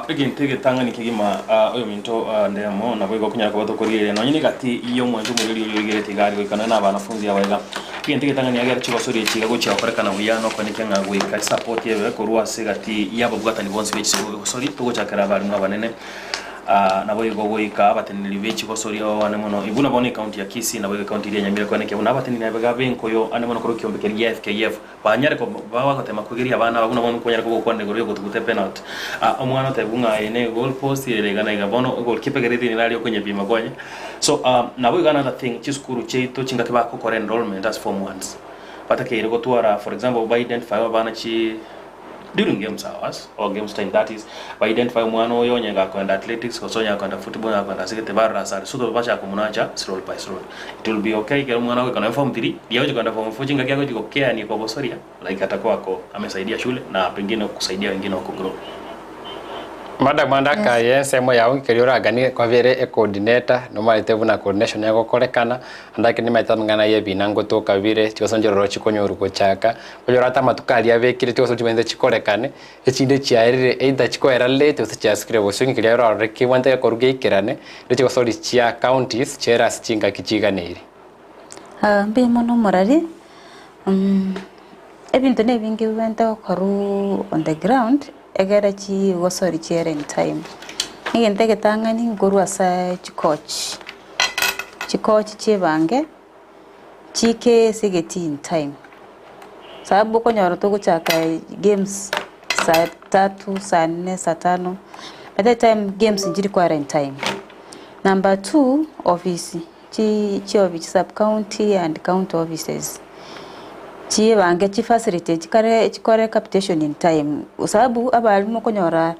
Egento egetang'ani kegima oyominto ndemo naboigo okonyara koba tokorigereria nonye negati y'omwancho omorweri oria origeretie iga are goika nonye na abanafunzi aba iga. Egento egetang'ani agere chigosori echi iga gochia gokorekana buya nokoenekia ng'a goika esapoti ebe korwa ase egati y'ababwatani bonsi be chigosori togochakera abarimu abanene Naboigo goika abateneneri be chigosori ao ane mono, buna bono ecounty ya Kisii, naboigo ecounty eria ya Nyamira koenekia buna abateneneri abega b'enkoyo ane mono korwa ekiombe keria gia FKF banyare koba bagotema kwegeria abana aba buna bono kwanyare koba gokwanera igoro y'ogotuguta epenalty. Omwana otebigwe ng'a eye ne goal post ere iga na iga bono goalkeeper ekero etini nari okonyepima kwanye. So naboigo another thing chisukuru chiaito chingaki bagokora enrollment ase form ones batakeire gotwara for example ba identify abana chi During games hours or games time that is, ba identify omwana oyo onye gakoenda athletics gose onye gakoenda football onye gakoenda ase gete barore ase are so that bachaka komunacha slowly by slowly. It will be okay ekero omwana agoika nonye form 3 riria agochi koenda form 4 chingaki agochi gokeania kogosoria like atakuwa ako amesaidia shule na pengine kusaidia wengine wako grow. Madam ande akaye ensemo yao nkeria oraganie kwabere ecoordinator nomaete buna coordination egokorekana ande ake nimaete amang'ana ya ebina ngotoka bire chigoso nchiroro chikonyoru gochaka Onyore ata amatuko aria abekire chigosori chibwenerete chikorekane, echinde chiaerire either chikoera late gose chiasukire bosio ng'a keria ororore kebwate gekorwa geikerane, erio chigosori chia counties chiere ase chingaki chiganeiri. Mbuya mono omorari, ebinto na ebinge bibwenerete gokorwa on the ground egere chigosori chiere in time. Egento egetang'ani nkorwa ase chicoach, chicoach chiebange. Chike ase egetii in time, sababu okonyora togochaka games saa tatu, saa nne, saa tano, by that time games nchiri koera in time. Number two, ofisi, chi chiofisi sub county and county offices, chibange chifacilitate chikare chikore capitation in time, sababu abalimu okonyora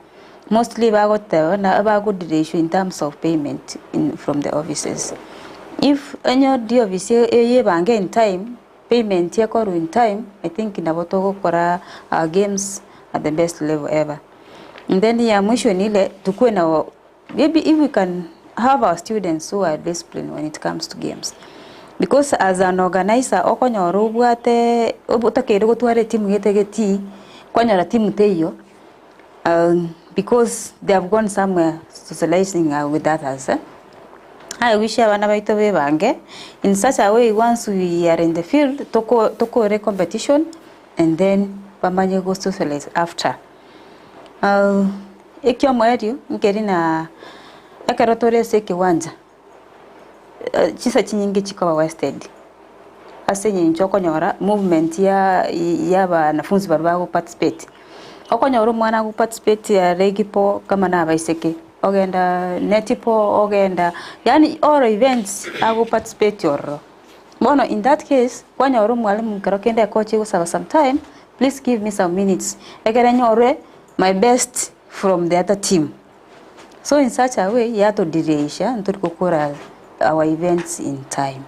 mostly bagoteba buna bagodelayishwa in terms of payment in from the offices. If onye diofisi eyebange in time, payment ekorwa in time, I think nabo togokora our games at the best level ever. And then ya mwisho ni ile tukuwe na maybe if we can have our students who are disciplined when it comes to games. Because as an organizer okonyora obwate otakeire gotwara etimu gete getii, kwanyora timu teiyo. because they have gone somewhere socializing with others eh. I wish abana baito bebange in such a way once we are in the field toko tokore competition and then bamanye go socialize after. Ekiomoerio nkeri na ekero tore ase ekiwanja chisa chinyinge chikoba wasted ase eng'encho okonyora movement ya ya abanafunzi baria bago participate. Okonyora omwana ago participate rugby kama na abaiseke, ogenda netball, ogenda yaani all events ago participate ororo. Bono in that case, kwanyora omwalimu ekero kende ekocha egosaba some time, please give me some minutes, ekere nyore my best from the other team. So in such a way, yatodileisha ntori gokora our events in time.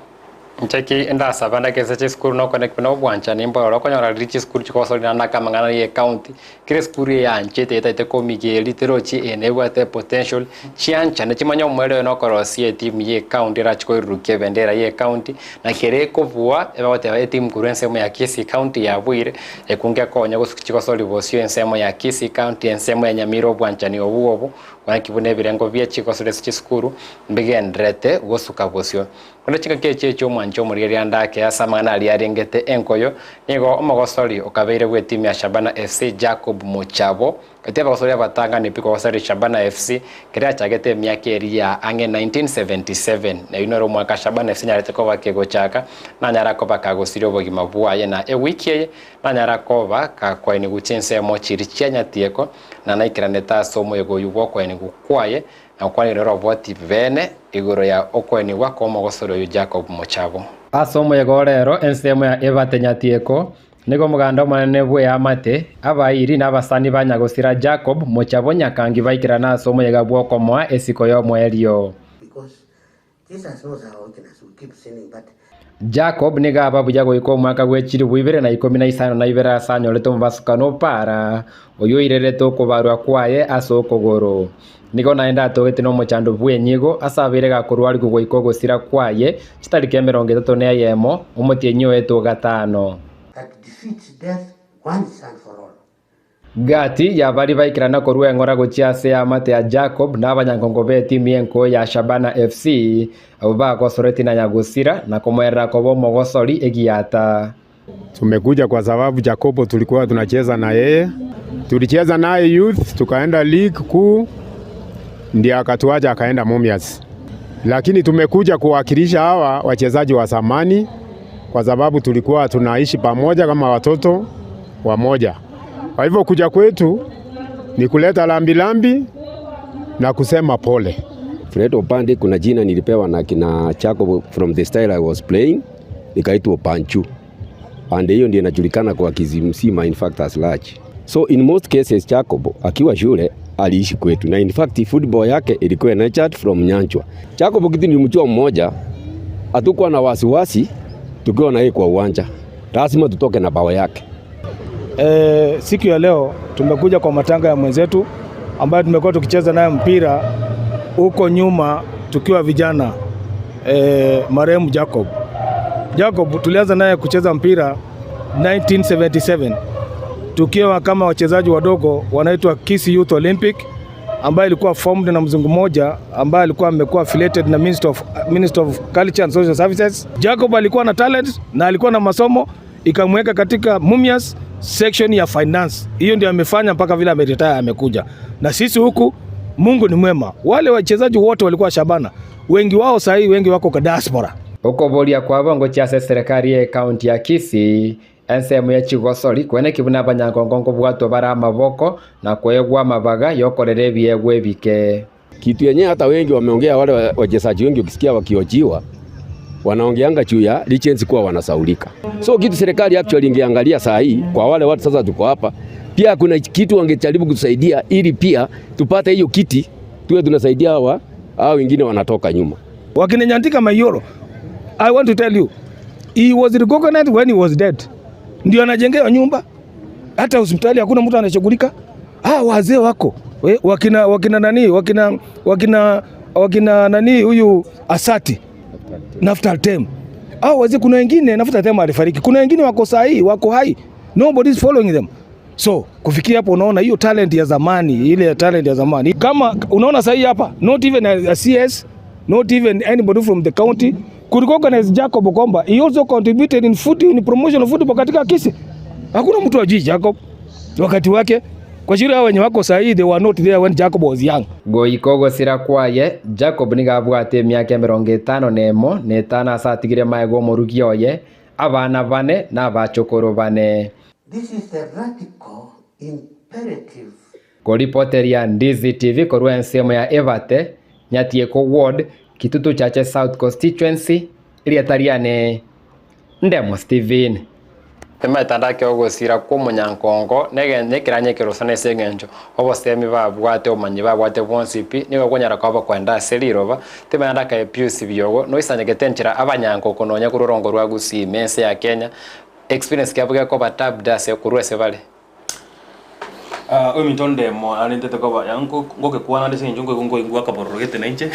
Inche ki ndasaba ndake ase chisukuru nokone buna obwanchani mbororo okonyora riria chisukuru chigosorina naka amang'ana ye county kera esukuru eyanchete etaete komigeria terochi eye nebwate potential chianchane chimanye omoerio oyo nokorosia etimu ye county erachi koirurukia ebendera ye county na kere ekobua ebagoteba etimu korwa ensemo ya Kisii county yabuire ekunge konya gosukia chigosori bosio ensemo ya Kisii county ensemo ya Nyamira obwanchani obwo obo naki buna ebirengo bie chigosori ase chisukuru mbigendererete gosuka bosio. Buna chingaki echi echi'omwancho omorigereria ande ake ase amang'ana aria arengete enkoyo, nigo omogosori okabeire bw'etimu ya Shabana FC Jacob Mochabo, gati y'abagosori abatang'ani pi kogosoria Shabana FC keria achagete emiaka eria ya ang'e 1977. Na oyio noro omwaka Shabana FC enyarete koba kegochaka, nanyara koba kagosiria obogima bwaye na ewiki eye nanyara koba gakoenigwa chinsemo chiria chia Nyatieko na naikeranete ase omoyega oyio bw'okoenigwa kwaye Na okwanire oroboti bene igoro ya okoenigwa kw'omogosori oyio Jacob Mochabo. Ase omoyega o rero ensemo ya Ebate Nyatieko, nigo omoganda omonene bw'eamate, abairi na abasani ba nyagosira Jacob Mochabo Nyakangi baikerana ase omoyega bw'okomoa esiko y'omoerio. Jacob nigo aba buya goika omwaka bwe chilifu ibere na ikomi na isano na ibere ase anyorete omobasukano o para, oyio oirerete okobarwa kwaye ase okogoro. Nigo naende atogete nomochando bw'enyigo ase abeire gakorwarigwa goika ogosira kwaye chitariki emerongo etato na eyemo, omotienyi o eto gatano. That defeats death once and for all. Gati y'abaria baikerana korwa eng'ora gochia ase eamate ya Jacob na abanyankongo b'etimu y'enko ya Shabana FC, abwo bagosoretie na Nyagusira na komoerera koba omogosori egiata. Tumekuja kwa sababu Jacobo tulikuwa tunacheza na yeye, tulicheza naye youth, tukaenda league kuu, ndiye akatuacha akaenda Mumias, lakini tumekuja kuwakilisha hawa wachezaji wa zamani kwa sababu tulikuwa tunaishi pamoja kama watoto wamoja. Kwa hivyo kuja kwetu ni kuleta lambilambi na kusema pole. Fred Opande kuna jina nilipewa na kina Jacob from the style I was playing, nikaitwa Panchu. And hiyo ndio inajulikana kwa Kisii mzima in fact as large. So in most cases Jacob akiwa shule aliishi kwetu na in fact football yake ilikuwa nurtured from Nyanchwa. Jacob kitu nilimjua mmoja, hatukuwa na wasiwasi tukiwa na yeye kwa uwanja, lazima tutoke na bao yake. E, siku ya leo tumekuja kwa matanga ya mwenzetu ambaye tumekuwa tukicheza naye mpira huko nyuma tukiwa vijana e, marehemu Jacob. Jacob tulianza naye kucheza mpira 1977 tukiwa kama wachezaji wadogo wanaitwa Kisii Youth Olympic ambayo ilikuwa formed na mzungu mmoja ambaye alikuwa amekuwa affiliated na Minister of, Minister of Culture and Social Services. Jacob alikuwa na talent na alikuwa na masomo ikamweka katika Mumias section ya finance. Hiyo ndio amefanya mpaka vile ameretire amekuja. Na sisi huku Mungu ni mwema. Wale wachezaji wote walikuwa Shabana, wengi wao sahii wengi wako kwa diaspora. Okoboria kwabo ngochia ase eserekari ye ekaunti ya Kisii ensemo ye chigosori koeneki buna abanyangongo nkobwatwa bare amaboko na koegwa amabaga yokorera ebiegwa ebike. Kitu yenyewe hata wengi wameongea, wale wachezaji wengi ukisikia wakiojiwa wanaongeanga juu ya legends kuwa wanasaulika. So kitu serikali actually ingeangalia saa hii kwa wale watu sasa tuko hapa, pia kuna kitu wangejaribu kutusaidia ili pia tupate hiyo kiti tuwe tunasaidia hawa hao wengine wanatoka nyuma. Wakina Nyantika Mayoro, I want to tell you, he was recognized when he was dead. Ndio anajengewa nyumba, hata hospitali hakuna mtu anashughulika. Ah, wazee wako we, wakina wakina nani wakina wakina wakina nani huyu Asati Naftal Tem. Hao wazee kuna wengine Naftal Tem alifariki. Kuna wengine wako sahi, wako hai. Nobody is following them. So kufikia hapo unaona hiyo talent ya zamani, ile talent ya zamani. Kama unaona sahii hapa not even a CS, not even anybody from the county could recognize Jacob kwamba he also contributed in foot, in promotion of football katika Kisii. Hakuna mtu ajui Jacob wakati wake. Kwa shule hao wenye wako sahii they were not there when Jacob was young. Goika ogosira kwaye, Jacob nigo abwate emiaka emerongo etano na emo, na etano ase atigire magega omorugi oye, abana bane, na abachokoro bane. This is the radical imperative. Koripoteria Ndizi TV korwa ensemo ya Ebate, Nyatieko Ward, Kitutu Chache South Constituency, erieta riane Ndemo Stephen. Emetandao ogosira kw'omonyankongo nekeranya ekerosana ase engencho obosemi babwate obomanyi babwate bwonsi pi nigo okonyara koba bakoenda ase riroba tibanyara akae Pius Biogo noisanyegete enchera abanyankoko nonya korwa orongo rwa Gusii ime ense ya Kenya experience kiabo gekoba tabbed ase korwa ase bare. Ah, ominto ndemo arentete koba ya nko ngogekwana ande ase eng'encho nkoigwa nkoigwa akabororo gete nainche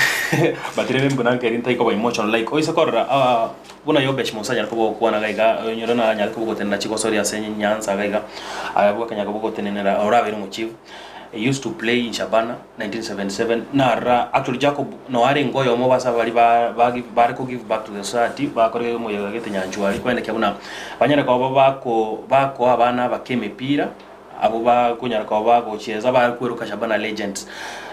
but rende mbuna nkeri ntari koba emotional like oise korora ah buna Yobesh Musa anyare koba ogokwana iga iga onyore nanyare koba ogotenena chigosori ase Nyanza iga iga aye abwo akanyara koba ogotenenera orabeire omochief he used to play in Shabana 1977 narora actually Jacob no arenge oyomo base abaria ba ba bare ko give back to the society bakorire omoyega gete Nyanchwari koenekia buna banyare koba bako bakoa abana abake emepira abwo bakonyara koba bagochiesa bakweroka Shabana Legends.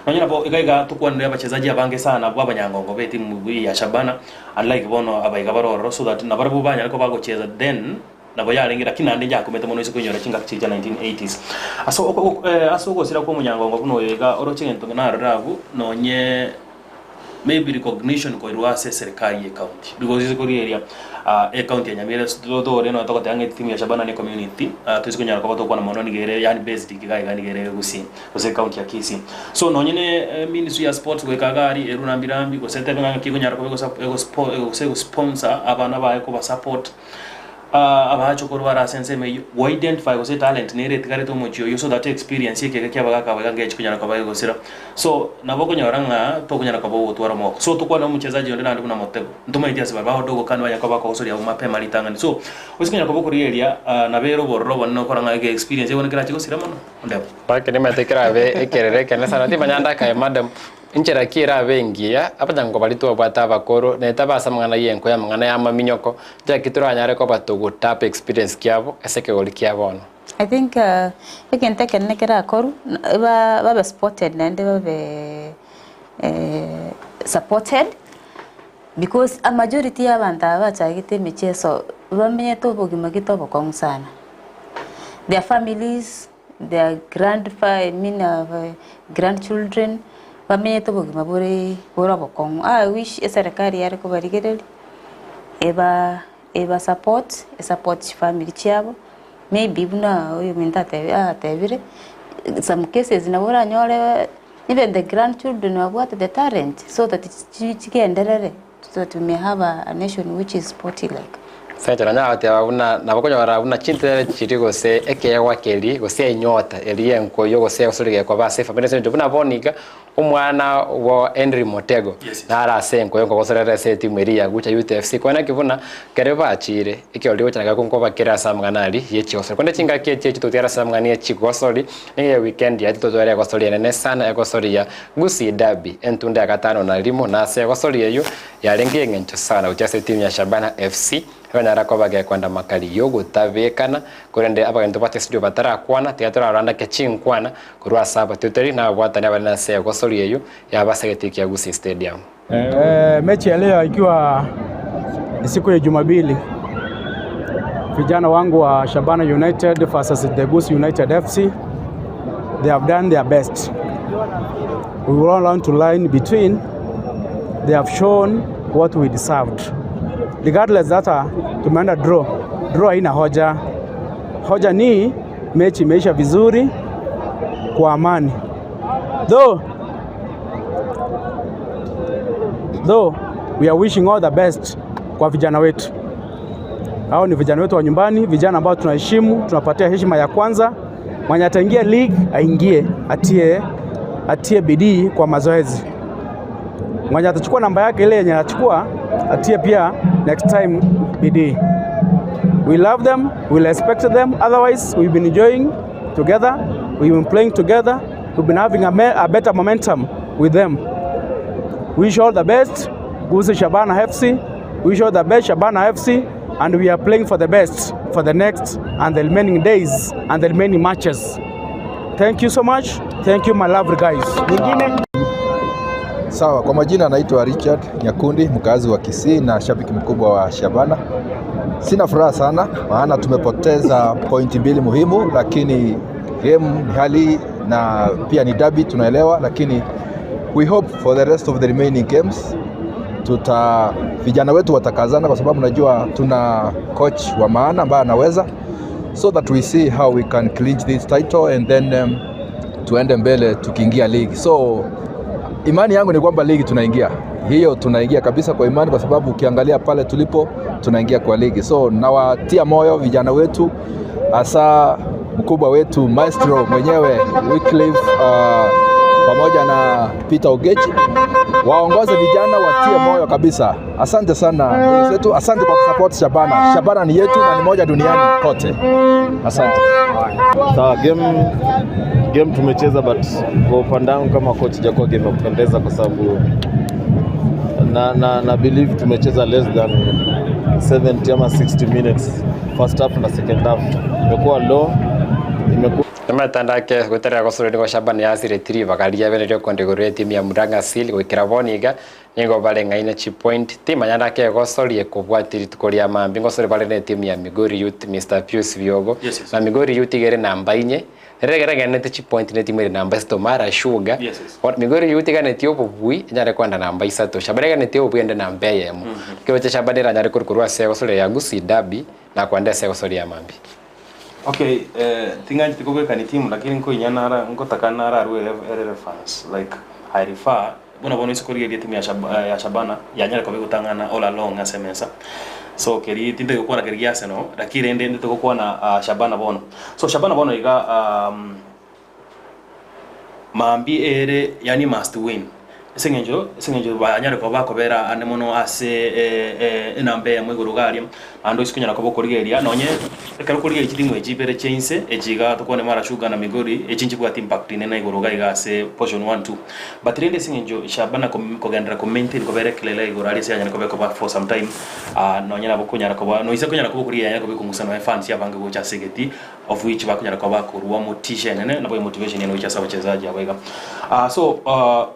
Nonye nabo iga iga tokwanire abachesaji abange sana abwo abanyangongo be etimu ya Shabana unlike bono abaiga bare ororo so that nabarabwo banyare koba bagochiesa then Nabo yarenge, lakini naende njakumete mono ase koinyora chingaki chiria chia 1980s. Ase oko ase ogosira kw'omonyangongo buna oyo iga oroche egento narorire abwo nonye maybe recognition koirwa ase eserekari ye county because ase korigereria ecounty ya Nyamira tore nonya togoteba ng'a etimu ya Shabana ne community toise konyara koba togokwana mono nigo ere yaani based iga iga nigo ere Gusii gose ecounty ya Kisii. So nonye ne ministry ya sports goika iga aria erwe rambi rambi gose etebe ng'a ng'aki ekonyara koba gose egosponsor abana baye kobasupport. Abachokoro bare ase ensemo eyio, go identify gose etalent nere etigarete omochie oyio so that experience ekiagera kia abagaka aba iga ngechi konyara koba egosira. So nabo okonyora ng'a tokonyara koba ogotwara omogoko. So tokwane omochezaji onde naende buna Motego, ntomaeti ase bare bagodogo kando banyare koba bakogosoria abwo mapema ritang'ani. So ase konyara koba okorigereria nabo ere obororo obonene okora ng'a ege experience eye bono kerache gosira mono, onde abwo. Gaki nimanyete kerabe ekerero ekenene sana, timanya ndakae madam, Inchera ki erabe engiya, abanyango baria twabwate abakoro, na etabe ase amang'ana y'enko y'amang'ana y'amaminyoko, inchera ki toranyare koba togotap experience kiabo ase ekegori kia bono? I think egento ekenene kerakorwe, ba babe spotted naende babe supported because a majority ya abanto aba bachagete emicheso bamenyete obogima gete obokong'u sana. Their families. Their grandfa I mean grandchildren, bamenyete obogima bore bore obokong'u. I wish eserekari yare kobarigereria, eba eba support, esupport chifamiri chiabo, maybe buna oyominto atebi atebire, some cases nabo oranyore even the grandchildren babwate the talent so that chi chigenderere. So that we may have a nation which is sporty like. Ase enchera nanyare goteba buna nabo okonyora buna chintere chiria gose ekeegwa keria gose enyota eria y'enkoyo gose egosori gekoba ase efamiri ase eng'encho buna bono iga omwana bwo Henry Motego nare ase enkoyo nkogosorera ase etimu eria ya Gucha Youth FC korende naki buna ekero bachire ekeoreri gocha naki nkoba kere ase amang'ana aria ye chigosori. Korende chingaki echi echi totiare ase amang'ana ye chigosori nigo ewikendi yaito totware egosori enene sana egosori ya Gusii Derby, entunda ya gatano na rimo, na ase egosori eyio yarenge y'engencho sana gochia ase etimu ya Shabana FC ekonyara koba gekwenda makari y'ogotabekana, korende abageni tobwate studio batarakwana tiga torarandake chinkwana korwa ase abatweteri na ababwatani abanene ase egosori eyio yaba ase egetii kia Gusii Stadium. Mechi ya leo ikiwa ni siku ya Jumapili, vijana wangu wa Shabana United versus the Gusii United FC, they have done their best. We will all learn to line between. They have shown what we deserved. Regardless that tumeenda draw. Draw haina hoja. Hoja ni mechi imeisha vizuri kwa amani. Though though we are wishing all the best kwa vijana wetu. Hao ni vijana wetu wa nyumbani, vijana ambao tunaheshimu, tunapatia heshima ya kwanza. Mwenye ataingia league aingie, atie, atie bidii kwa mazoezi. Mwenye atachukua namba yake ile yenye anachukua atie pia next time bidii. We love them, we respect them, otherwise we've been enjoying. together, we've been playing together, we've been having a, a better momentum with them. Wish all the best, Gusii Shabana FC, wish all the best Shabana FC, and we are playing for the best for the next and the remaining days and the remaining matches. Thank you so much. Thank you my lovely guys. Nyingine Sawa, kwa majina anaitwa Richard Nyakundi, mkazi wa Kisii na shabiki mkubwa wa Shabana. Sina furaha sana maana tumepoteza pointi mbili muhimu, lakini game ni hali na pia ni derby tunaelewa, lakini we hope for the rest of the remaining games tuta vijana wetu watakazana, kwa sababu najua tuna coach wa maana ambaye anaweza, so that we see how we can clinch this title and then tuende mbele tukiingia league. So imani yangu ni kwamba ligi tunaingia hiyo, tunaingia kabisa kwa imani, kwa sababu ukiangalia pale tulipo tunaingia kwa ligi. So nawatia moyo vijana wetu, hasa mkubwa wetu maestro mwenyewe Wycliffe pamoja na Peter Ogechi waongoze vijana, watie moyo kabisa. Asante sana ndugu zetu, asante kwa kusupport Shabana. Shabana ni yetu na ni moja duniani kote. Asante. Sawa, game tumecheza, but kwa upande wangu kama coach ijakuwa game ya kupendeza kwa sababu na believe tumecheza less than 70 ama 60 minutes first half na second half imekuwa low, imekuwa Nimatandake gweterera gosoreri gwa Shabana yasire bakaria bene ryo konde gore timu ya Murang'a Seal gwikira boniga nigo bareng'aine chi point timanyandake gosorie kobwati rituko ria mambi ngosore bare ne timu ya Migori Youth Mr Pius Biogo na Migori Youth igere namba inye regeregenete chi point ne timu ere namba isato Mara Sugar Migori Youth iganetie obobui enyare kwenda namba isato Shabana iganetie obobui ende namba eyemo kigocha Shabana eranyare korukorwa ase egosori ya Gusii Derby na kwenda ase egosori ya mambi. Okay, ting'ancheti kobwekani team lakini nkoinya nara nkotaka nararue ere reference like I refer buna bono ase korigereria team ya ya Shabana yanyare koba egotang'ana all along ase emesa so keri tintagete gokwana keri gia Arsenal lakini rende ndete gokwana Shabana bono. So Shabana bono iga Mambia ere yaani must win ase eng'encho ase eng'encho banyare koba bakobera ande mono ase enamba eyemo igoro iga aria, naende oise konyara koba okorigereria nonye ekero okorigereria chitimu echi ibere chia inse, echi iga tokwane Mara Sugar na Migori, echi nchibwati impact nene igoro iga iga ase portion one two. But rende ase eng'encho Shabana kogenderera ko maintain kobera ekelele igoro aria ase yanyare koba ekoba for some time, nonye nabo okonyara koba noise konyara koba okorigereria yanyare koba ekong'usa nonye fans abange gocha ase egetii. Of which bakonyara koba bakorua motisha enene nabo emotivation ene gochia ase abachezaji aba iga. So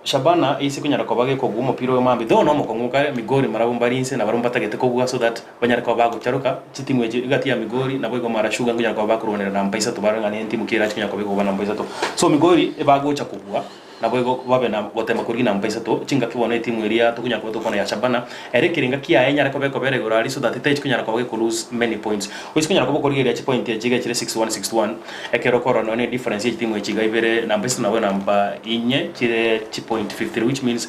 Shabana ase konyara koba gekobua omopira oyo mambia though nomokong'u kare Migori marabwo mbare inse nabarabwo mbatagete kobua so that banyare koba bagocharoka chitimu echi egati ya Migori naboigo Mara Sugar nkonyara koba bakorwanera namba isato barore ng'a nentimu ki erache konya koba ekoba namba isato. So Migori ebagocha kobua. Naboigo babe na gotema korigia namba isato, chingaki bono etimu eria tokonyara koba tokwana ya Shabana, ere ekerenga kiaye enyare koba ekobera igoro aria so that techi konyara koba geko lose many points. Oise konyara koba okorigereria chipoint echi iga chire 61 61, ekero okorora nonya ne difference ye chitimu echi iga ibere namba isato nabo namba inye chire chipoint 53 which means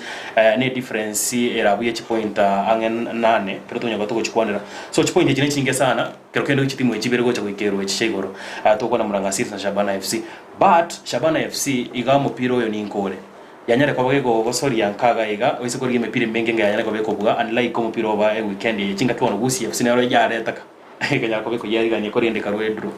ne difference erabu ye chipoint ang'e nane ekero tokonyara koba togochikwanera. So chipoint echi nechinke sana kero kende chitimu echi ibere gocha goikerwa echi chia igoro tokwana Murang'a Seals na Shabana FC. But Shabana FC iga omopira oyo ninkore. Yanyare koba gekogosoria nkaga iga oise korigia emepira emenge enga yanyare koba ekobua unlike omopira oba eweekend eye chingaki bono Gusii FC nero yaretaka ekanyara koba ekoyerigania korende ekarwa edraw.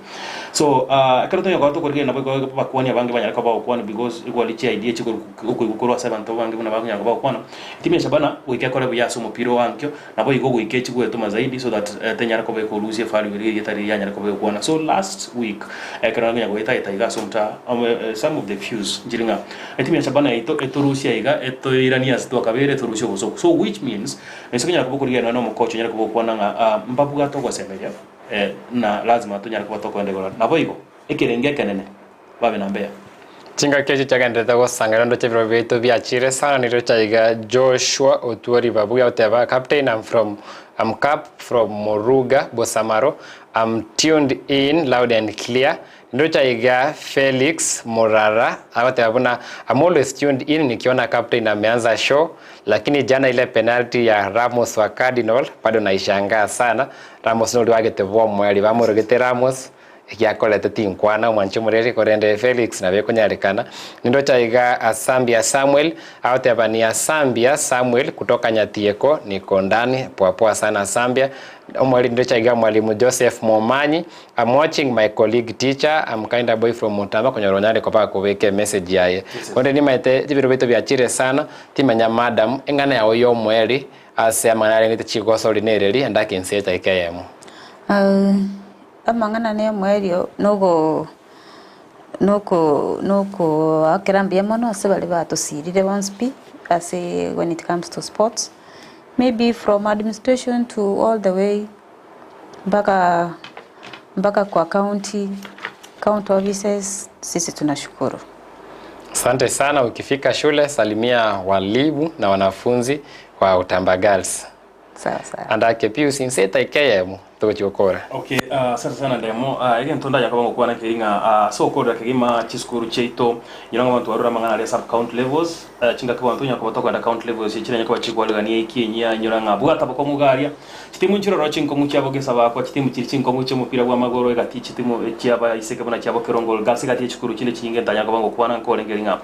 So ekero tonya koba tokorigereria nabo igo abakwani abange banyare koba bagokwana because igwari chi idea chikoru okoigwa korwa ase abanto abange buna bakonyara koba bagokwana. Etimu ya Shabana goika ekore buya ase omopira o ankio Nabo igo goika echigwetoma zaidi so that tenyara koba ekorusia evalue eria erieta riria yanyare koba egokwana. So last week ekero nakonya goetaeta iga ase omtaa some of the views nchire ng'a etimu ya Shabana yaito etorusia iga etoiranie ase twakabeire etorusie obosooku. So which means nase konyara koba okorigereria nonya na omokocha onyare koba okwana ng'a mbabwate ogosemeria na lazima tonyare koba tokoenda igoro. Naboigo ekerengo ekenene babe na mbeya. Chingaki echio chiagenderete gosangera ndoche ebirobio biaito biachire sana nirio chaiga Joshua Otuori Babu agoteba Captain I'm from I'm Cap from Moruga Bosamaro I'm tuned in loud and clear nirio chaiga Felix Murara agoteba buna I'm always tuned in nikiona Captain ameanza show lakini jana ile penalty ya Ramos wa Cardinal bado naishangaa sana Ramos nori wagete bwomoeri bamorogete Ramos. Egiakorete tinkwana omwanchi omoreri korende Felix nabo ekonyarekana. Nindoche aiga Asambia Samuel agoteba ni Asambia Samuel kutoka Nyatieko niko ndani poa poa sana Asambia. Omwalimu nindoche aiga mwalimu Joseph Momanyi I'm watching my colleague teacher I'm kinda boy from Mutamba konyora onyare koba akobeka emessage yaye. Korende nimaete ebiro biaito biachire sana timanya madam eng'ana yao yomoeri ase amang'ana arengete chigosori nereri endake inse etageka eyemo. Amang'ana nemoerio nogo noko nokoakera mbuya mono ase baria batosirire bonsi pi, ase when it comes to sports, maybe from administration to all the way mpaka mpaka kwa county, county offices, sisi tunashukuru. Asante sana. Ukifika shule salimia walimu na wanafunzi wa Utamba Girls. Sawa sawa. Andake Pius inse etaika eyemo togochia gokora. Okay, uh, asante sana Ndemo. Uh, egento ndaja koba ngokwana nkeri ng'a uh, ase okorera kegima chisukuru chiaito nyora ng'a abanto barure amang'ana aria sub county levels uh, chingaki abanto onya koba tokoenda county levels echi chiranye koba chikwarigania eki enyia nyora ng'a bwata bokong'u iga aria chitimu nchiroro chinkong'u chiabo gesa bakwa chitimu chiri chinkong'u chi'omopira bw'amagoro egati chitimu chiabaiseke buna chiabo Kerongol Girls egati echikuru chinde chinyinge ntanya koba ngokwana nkorenge ng'a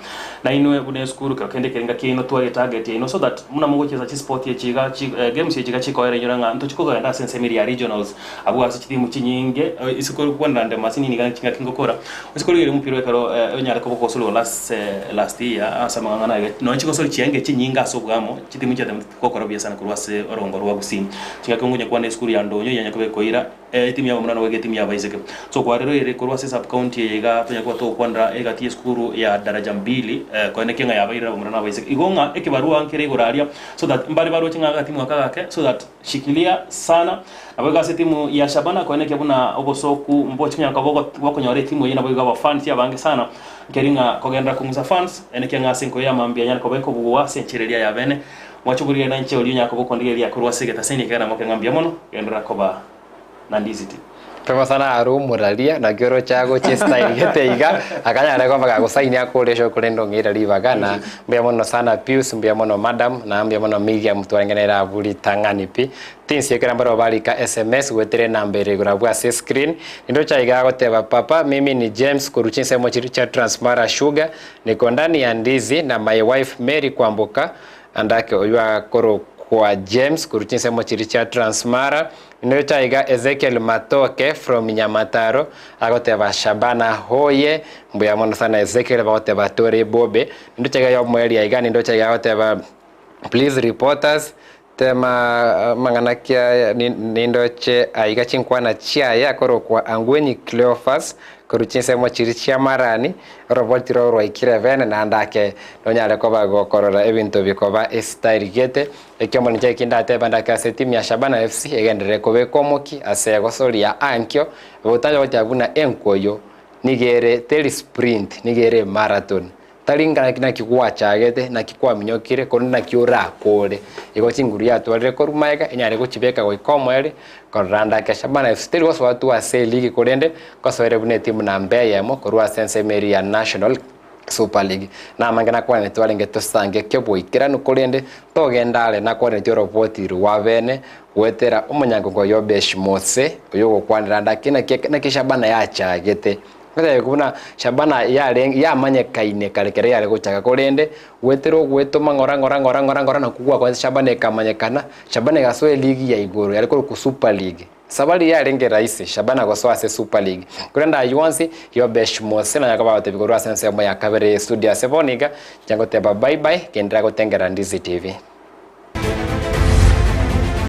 Nainwe buna esukuru kero kende kere ngaki yaino tware etarget yaino so that buna mogochesa chisport echi iga chi games echi iga chikoera inyore ng'a ntochi kogenda ase ensemo eria ya regionals abwo ase chitimu chinyinge isiko kwanera nde masini niga chingaki ngokora isiko rigereria omopira ekero onyare koba ogosorigwa last last year ase amang'ana iga nonya chigosori chiaenge chinyinge ase obwamo chitimu chiatemete gokora buya sana korwa ase orongo rwa Gusii. Chingaki nkonya kwana esukuru ya Ndonyo yanya koba ekoira. Etimu y'abamura naboigo etimu y'abaiseke. So kwarero ere korwa ase sub-county eye iga tonya koba togokwanera egati y'esukuru ya daraja mbili koenekia ng'a yabairire abamura na abaiseke. Igo ng'a ekebarua nkere igoro aria so that mbare baroche ng'a agatimu aka gake so that shikilia sana. Naboigo ase etimu ya Shabana koenekia buna obosoku mbochi konyara koba bokonyora etimu eye naboigo abafans abange sana nkeri ng'a kogenderera kong'usa fans enekia ng'a ase enkoyo y'amambia yanyare koba ekobugwa ase enchera eria y'abene. Mwache oborigani na inche oria onyare koba okondigereria korwa ase egetaseni ekegena moke ng'a mbuya mono, genderera koba na ndisiti. Pema sana are omoraria naki oroche agochia estyle gete iga akanyare koba gagosaini akore eshow korende ong'eira ribaga na mbuya mono sana Pius mbuya mono madam na mbuya mono Miriam twarenge nere abwo ritang'ani pi tinsiekera mbarabwo barika sms goetera enamba ere igoro abwo ase escreen nindoche iga agoteba papa mimi ni James korwa chinsemo chiria chia Transmara Sugar niko ndani ya ndizi na my wife Mary Kwamboka Andake oyio akorokwa James korwa chinsemo chiria chia Transmara. Nindoche aiga Ezekiel Matoke from Nyamataro agoteba Shabana hoye mbuya mono sana Ezekiel bagoteba tore bobe. Nindoche aiga yomoerio aiga nindoche aiga agoteba please reporters tema amang'ana kia nindoche aiga chinkwana chiaye akorokwa Angwenyi Cleophas Korwa chinsemo chiria chi'amarani, oroboti rwao rwaikire bene, naende ake nonyare koba gokorora ebinto bikoba esitairi gete. Ekiombe ninche eki ndatebe ndake ase etimu ya Shabana FC egenderere kobeka omoki ase egosoria ankio, botacha goteba buna enkoyo nigo ere teri sprint, nigo ere emarathon. Tari ng'a naki gwachagete, naki kwaminyokire, korende naki orakore. Igo chinguru yatwarire korwa magega, enyare gochibeka goika omoerio, korora ande ake Shabana FC teri gosoa tu ase eligi korende nkosoere buna etimu namba eyemo korwa ase ensemo eria ya National Super League. Namange nakwanete twarenge tosange keboikeranu korende togenda are nakwanetie oroboti rwa bene goetera omonyangongo Yobesh Mose oyogokwanera ande ake naki naki Shabana yachagete. Ngotebiwa buna Shabana yarenge yamanyekaine kare kere yare gochaka korende goetera ogwetoma ng'ora ng'ora ng'ora ng'ora ng'ora nakwo gwakorete Shabana ekamanyekana, Shabana egasoa eligi ya igoro yare korokwa Super League. Safari yarenge rahisi Shabana gosoa ase Super League. Korende ayio onsi, Yobesh Mose nanya koba agotebi korwa ase ensemo ya kabere ye studio ase bono iga, inche ngoteba bye bye, genderera gotengera Ndizi TV.